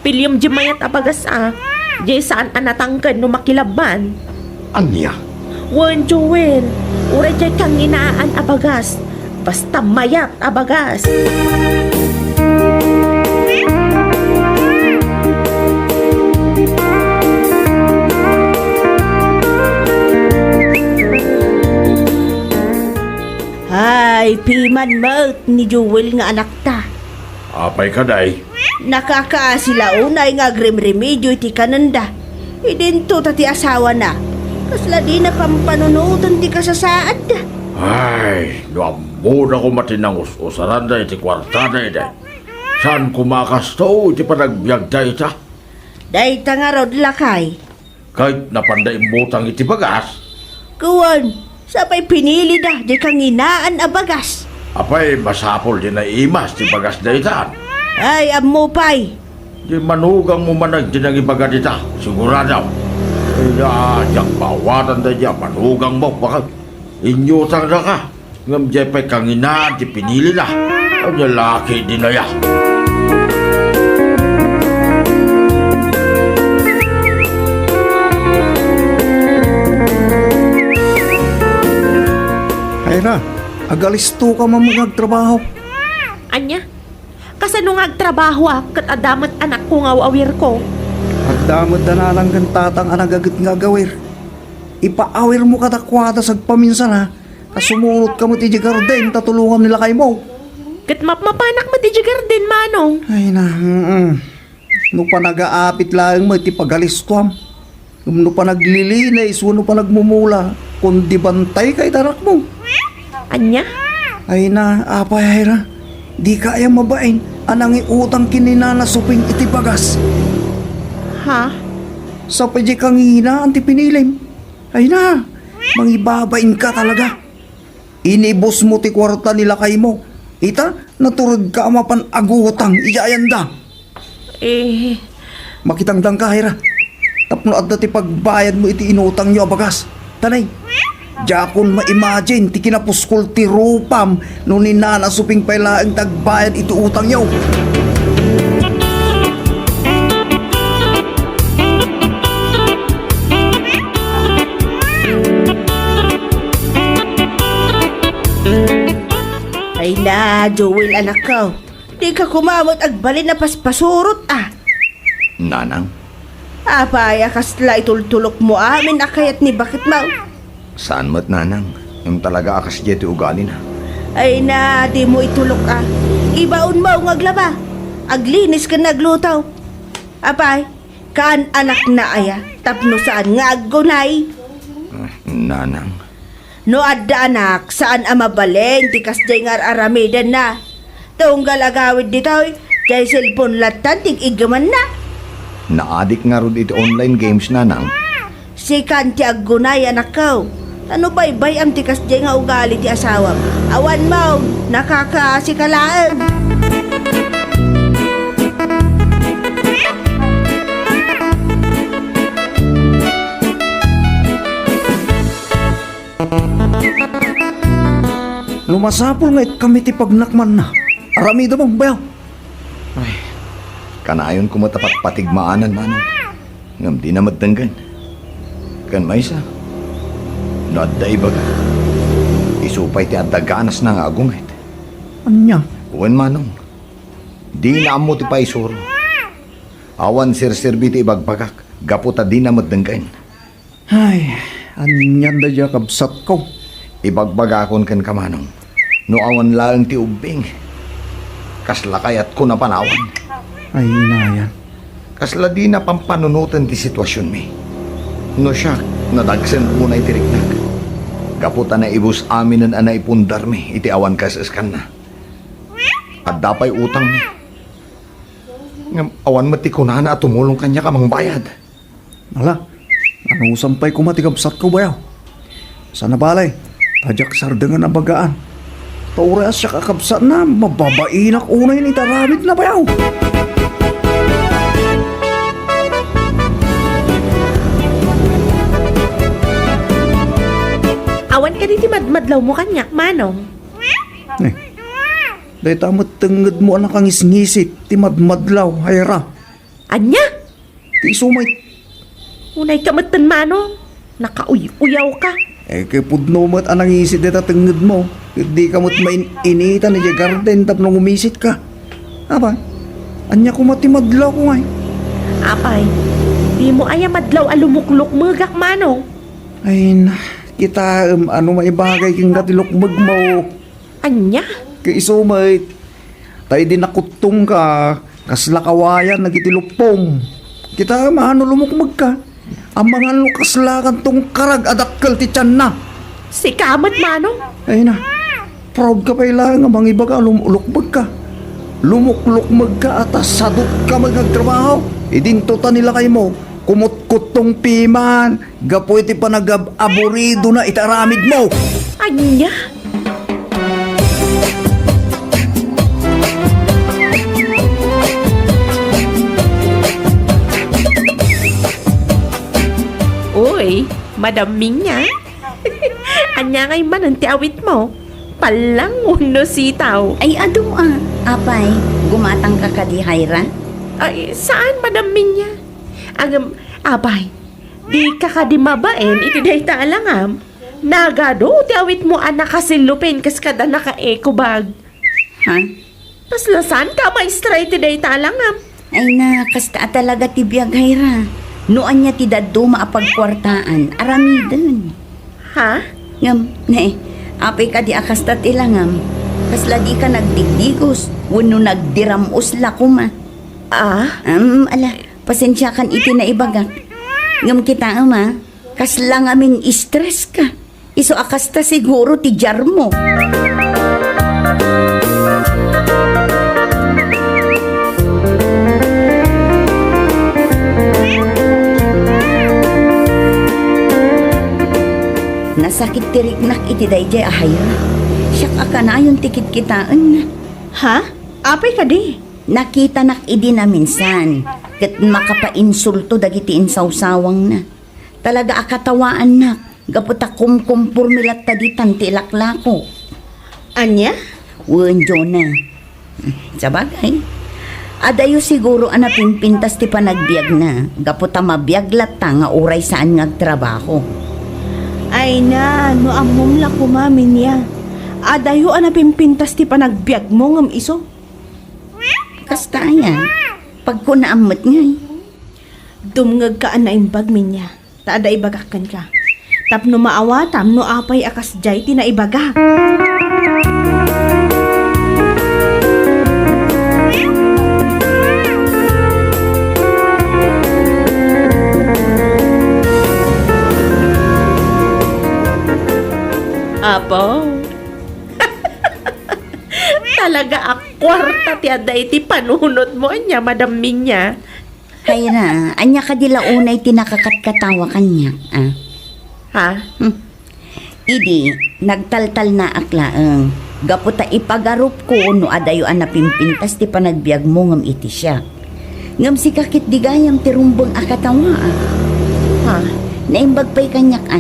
Piliem diay mayat a bagas a, diay saan a natangken no makilabban. Ania? Wen, Joel, uray diay kanginaan a bagas. Basta mayat a bagas. Ay, piman met ni Joel nga anakta. Apay kadi? Nakakaasi la unay nga agrimrimidio iti kanenda. Idinto ta ti asawana, kasla dina pampanunoten ti kasasaadda. Ay, no ammoda koma ti nangus-usaranda iti kuartada idi. Saan koma a kastoy ti panagbiagda ita? Dayta ngarud, lakay. Ket napanda immutang iti bagas? Kuan, sapay pinilida diay kanginaan a bagas. Apay, masapul diay naimas ti bagas daytan? Ay, ammo pay. Diay manugangmo manen ti nangibaga dita, sigurado. Ay, diak maawatan daydiay a manugangmo, baket. Inyutangdaka. Ngem diay pay kanginaan ti pinilina. Ania la ketdin aya? Jaira, agalistoka man nga agtrabaho. Ania? Kasano nga agtrabahoak ket adda met anakko nga aw-awirko? Adda met da Nanang ken Tatang a nagaget nga agawir. Ipaawirmo kadakuada sagpaminsana, ta sumurotka met idiay garden ta tulongam ni lakaymo. Ket mapmapanak met idiay garden, Manong. Ay na, mm. No panagaapit laeng met ti pagalistoam, ngem no panaglilinis wenno panagmumula, kundi bantayka iti anakmo. Ania? Ay na, apay, Jaira, dika aya mabain a nangiutang ken ni Nana Suping iti bagas? Ha? Sapay diay kanginaan ti pinilim. Ay na, mangibabainka talaga. Inibusmo ti kuarta ni lakaymo. Ita, naturedka a mapan agutang idiay ayanda. Eh. Makitangdanka, Jaira. Tapno adda ti pagbayadmo iti inutangyo a bagas. Tanay, diakon ma-imagine ti kinapuskol ti rupam no ni Nana Suping pay laeng ti agbayad iti utangyo. Ay na, Joel, anakko. Dika koma met agbalin a paspasurot, a. Nanang. Apay a kasla itultulokmo amin a kayat ni baketmo? Saan met, Nanang. Ngem talaga a kasdiay ti ugalina. Ay na, dimo itulok, a. Ibaonmo nga aglaba, aglinis ken agluto. Apay, kaan-anakna aya tapno saan nga aggunay? Ah, Nanang. No adda anak, saan a mabalin ti kasdiay nga ar-aramidenna. Tunggal agawid ditoy, diay cellphone lattan ti ig-iggemanna. Naadik ngarud iti online games, Nanang. Sikan ti aggunay, anakko. Ta no baybay-am ti kasdiay nga ugali ti asawam, awanmo, nakakaasika laeng. No masapul nga ikkami ti pagnakmanna, aramidem, bayaw. Ay, kanayon koma ta patpatigmaanan, Manong. Ngem dina met denggen. Ken maysa, no adda ibaga, isu pay ti adda ganasna nga agungit. Ania? Wen, Manong, dina ammo ti paisuro. Awan serserbi ti ibagbagak gapu ta dina met denggen. Ay, anian daydiay a kabsatko? Ibagbagakon kenka, Manong, no awan laeng ti ubbing, kasla kayatko napanawan. Ay, inayan. Kasla dina pampanunoten ti situasionmi. No siak, nadagsen unay ti riknak. Gapu ta naibus aminen a naipundarmi iti awan kaes-eskanna. Adda pay utangmi. Ngem awan met ti kunana a tumulong kaniak a mangbayad. Ala, anusam pay koma ti kabsatko, bayaw. Sana balay, ta diak sardengen a bagaan. Ta uray a siak a kabsatna, mababainak unay iti aramidna, bayaw. Awan kadi ti madmadlawmo kaniak, Manong? Eh, dayta met tengngedmo a nakangisngisit ti madmadlaw, Hayra. Ania? Ti isu met. Unayka metten, Manong. Nakauy-uyawka. Eh, ket pudno met a nangisit dayta tengngedmo. Ket dika met main-initan idiay garden tapno ngumisitka. Apay, ania koma ti madlawko ngay? Apay, dimo aya madlaw a lumuklukmegak, Manong? Ay na, kitaem no maibagay kenka ti lukmegmo. Ania? Ket isu met, ta idi nakuttongka, kasla kawayan dagiti luppom. Kitaem no lumukmegka. Amangan no kasla kantong karag a dakkel ti tianna. Sika met, Manong? Ay na, proud ka pay laeng a mangibaga a lum-, lukmegka. Lumuklukmegka a ta sadutka met nga agtrabaho. Idinto ta ni lakaymo, kumutkuttong piman. Gapu iti panagab-aburidona iti aramidmo. Ania? Uy, Madam Minya. Ania ngay manen ti awitmo? Pallang wenno sitaw? Ay, adu a. Apay, gumatangka kadi, Hayra? Ay, saan, Madam Minya. Ngem, apay, dika kadi mabain iti dayta a langam? Nagadu ti awitmo a nakasellophane kas kada naka-eco bag. Ha? Kasla saanka a maestra iti dayta a langam? Ay na, kasta a talaga ti biag, Hayra. No ania ti dadduma a pagkuartaan, aramiden. Ha? Ngem, ne, apay kadi a kasta ti langam? Kasla dika nagdigdigos, wenno nagdiram-os la koma? Ah? Am, ala, pasensiakan iti naibagak. Ngem kitaem a, kasla ngamin stress ka. Isu a kasta siguro ti diarmo. Nasakit ti riknak iti daydiay a Hayra. Siak a kanayon ti kitkitaenna. Ha? Apay kadi? Nakitanak idi naminsan, ket makapainsulto dagiti insawsawangna. Talaga a katawaannak, gapu ta kumkumporme latta ditan ti ilaklako. Ania? Wen, Jonah. Sabagay, adayo siguro a napimpintas ti panagbiagna, gapu ta mabiag latta nga uray saan nga agtrabaho. Ay na, no ammom la koma, Minya. Adayo a napimpintas ti panagbiagmo ngem isu. Kasta aya, pagkunaam met ngay. Dumngegka a naimbag, Minya, ta adda ibagak kenka. Tapno maawatam no apay a kasdiay ti naibagak. Apo. Talaga a kuarta ti adda iti panunotmo, ania, Madam Minya? Hayra, ania kadi la unay ti nakakatkatawa kaniak, a? Ha? Hmm. Idi, nagtaltalnaak laeng, gapu ta ipagarupko no adayo a napimpintas ti panagbiagmo ngem iti siak. Ngem sika ket di gayam ti rumbeng a katawaak. Ha? Naimbag pay kaniak, a?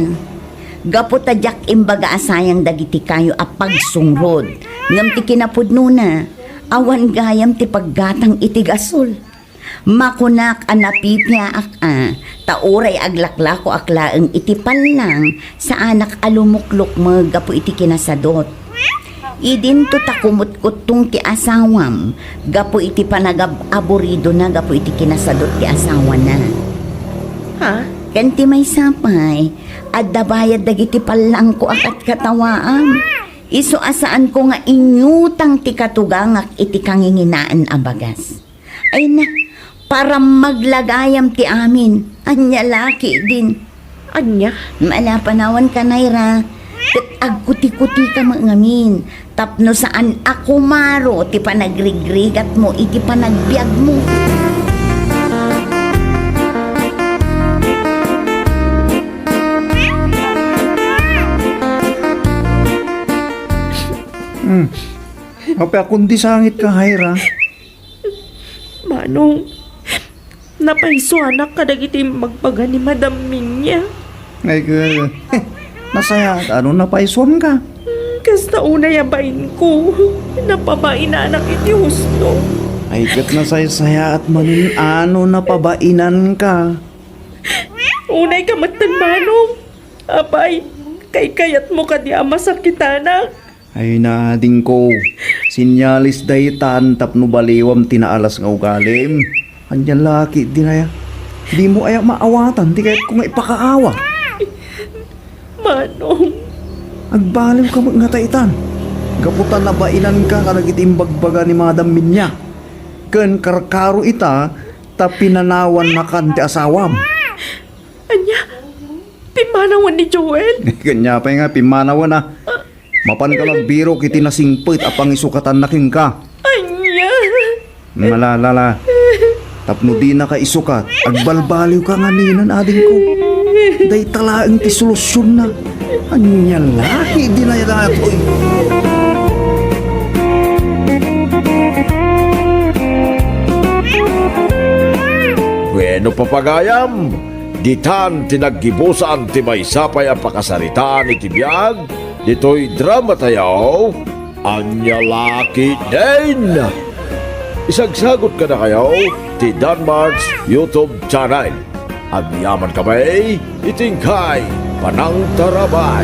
Gapu ta diak imbaga a sayang dagiti kayo a pagsungrod, ngem ti kinapudnona, awan gayam ti paggatang iti gasol. Makunak a napipiaak a, ta uray aglaklakoak laeng iti pallang, saanak a lumuklukmeg gapu iti kinasadot. Idinto ta kumutkuttong ti asawam gapu iti panagab-aburidona gapu iti kinasadot ti asawana. Ha? Ken ti maysa pay, adda bayad dagiti pallangko a katkatawaam. Isu a saanko nga inyutang ti katugangak iti kanginginaen a bagas. Ay na, para maglagayam ti amin. Ania la ketdin. Ania? Manapanawan ka, Naira. Ket agkuti-kutika met ngamin. Tapno saan a kumaro ti panagrigrigatmo iti panagbiagmo. Hmm. Apay a kundi sangit ka, Naira? Manong, napaisuanak kadagiti imbagbaga ni Madam Minya. Ay, ka, nasayaat no napaisuanka. Hmm, kasta unay a bainko, napabainanak iti husto. Ay, ket nasaysayaat manen no napabainanka. Unay ka metten, Manong. Apay, kaykayatmo kadi a masakitanak? Ay, nadingko, sinyales daytan tapno baliwam ti naalas nga ugalim. Ania la ketdin aya? Dimo aya maawatan ti kayatko nga ipakaawa? Manong. Agbaliwka met ngata itan. Gapu ta nabainanka kadagiti imbagbaga ni Madam Minya. Ken karkaro ita ta pinanawannakan ti asawam. Ania? Pimmanawan ni Joel? Ania pay nga pimmanawan a. Mapanka agbirok iti nasingpet a pangisukatanna kenka. Ania? Malalala. Tapno dinaka isukat, agbalbaliwka ngaminen, adingko. Dayta laeng ti solusionna. Ania la ketdin aya daytoy? Wenno, papagayam, ditan ti naggibusan ti maysa pay a pakasaritaan iti biag ditoy dramatayo, Ania la ketdin? Isagsagut kadakayo ti Danmark's YouTube channel. Agyamankami iti inkay panangtarabay.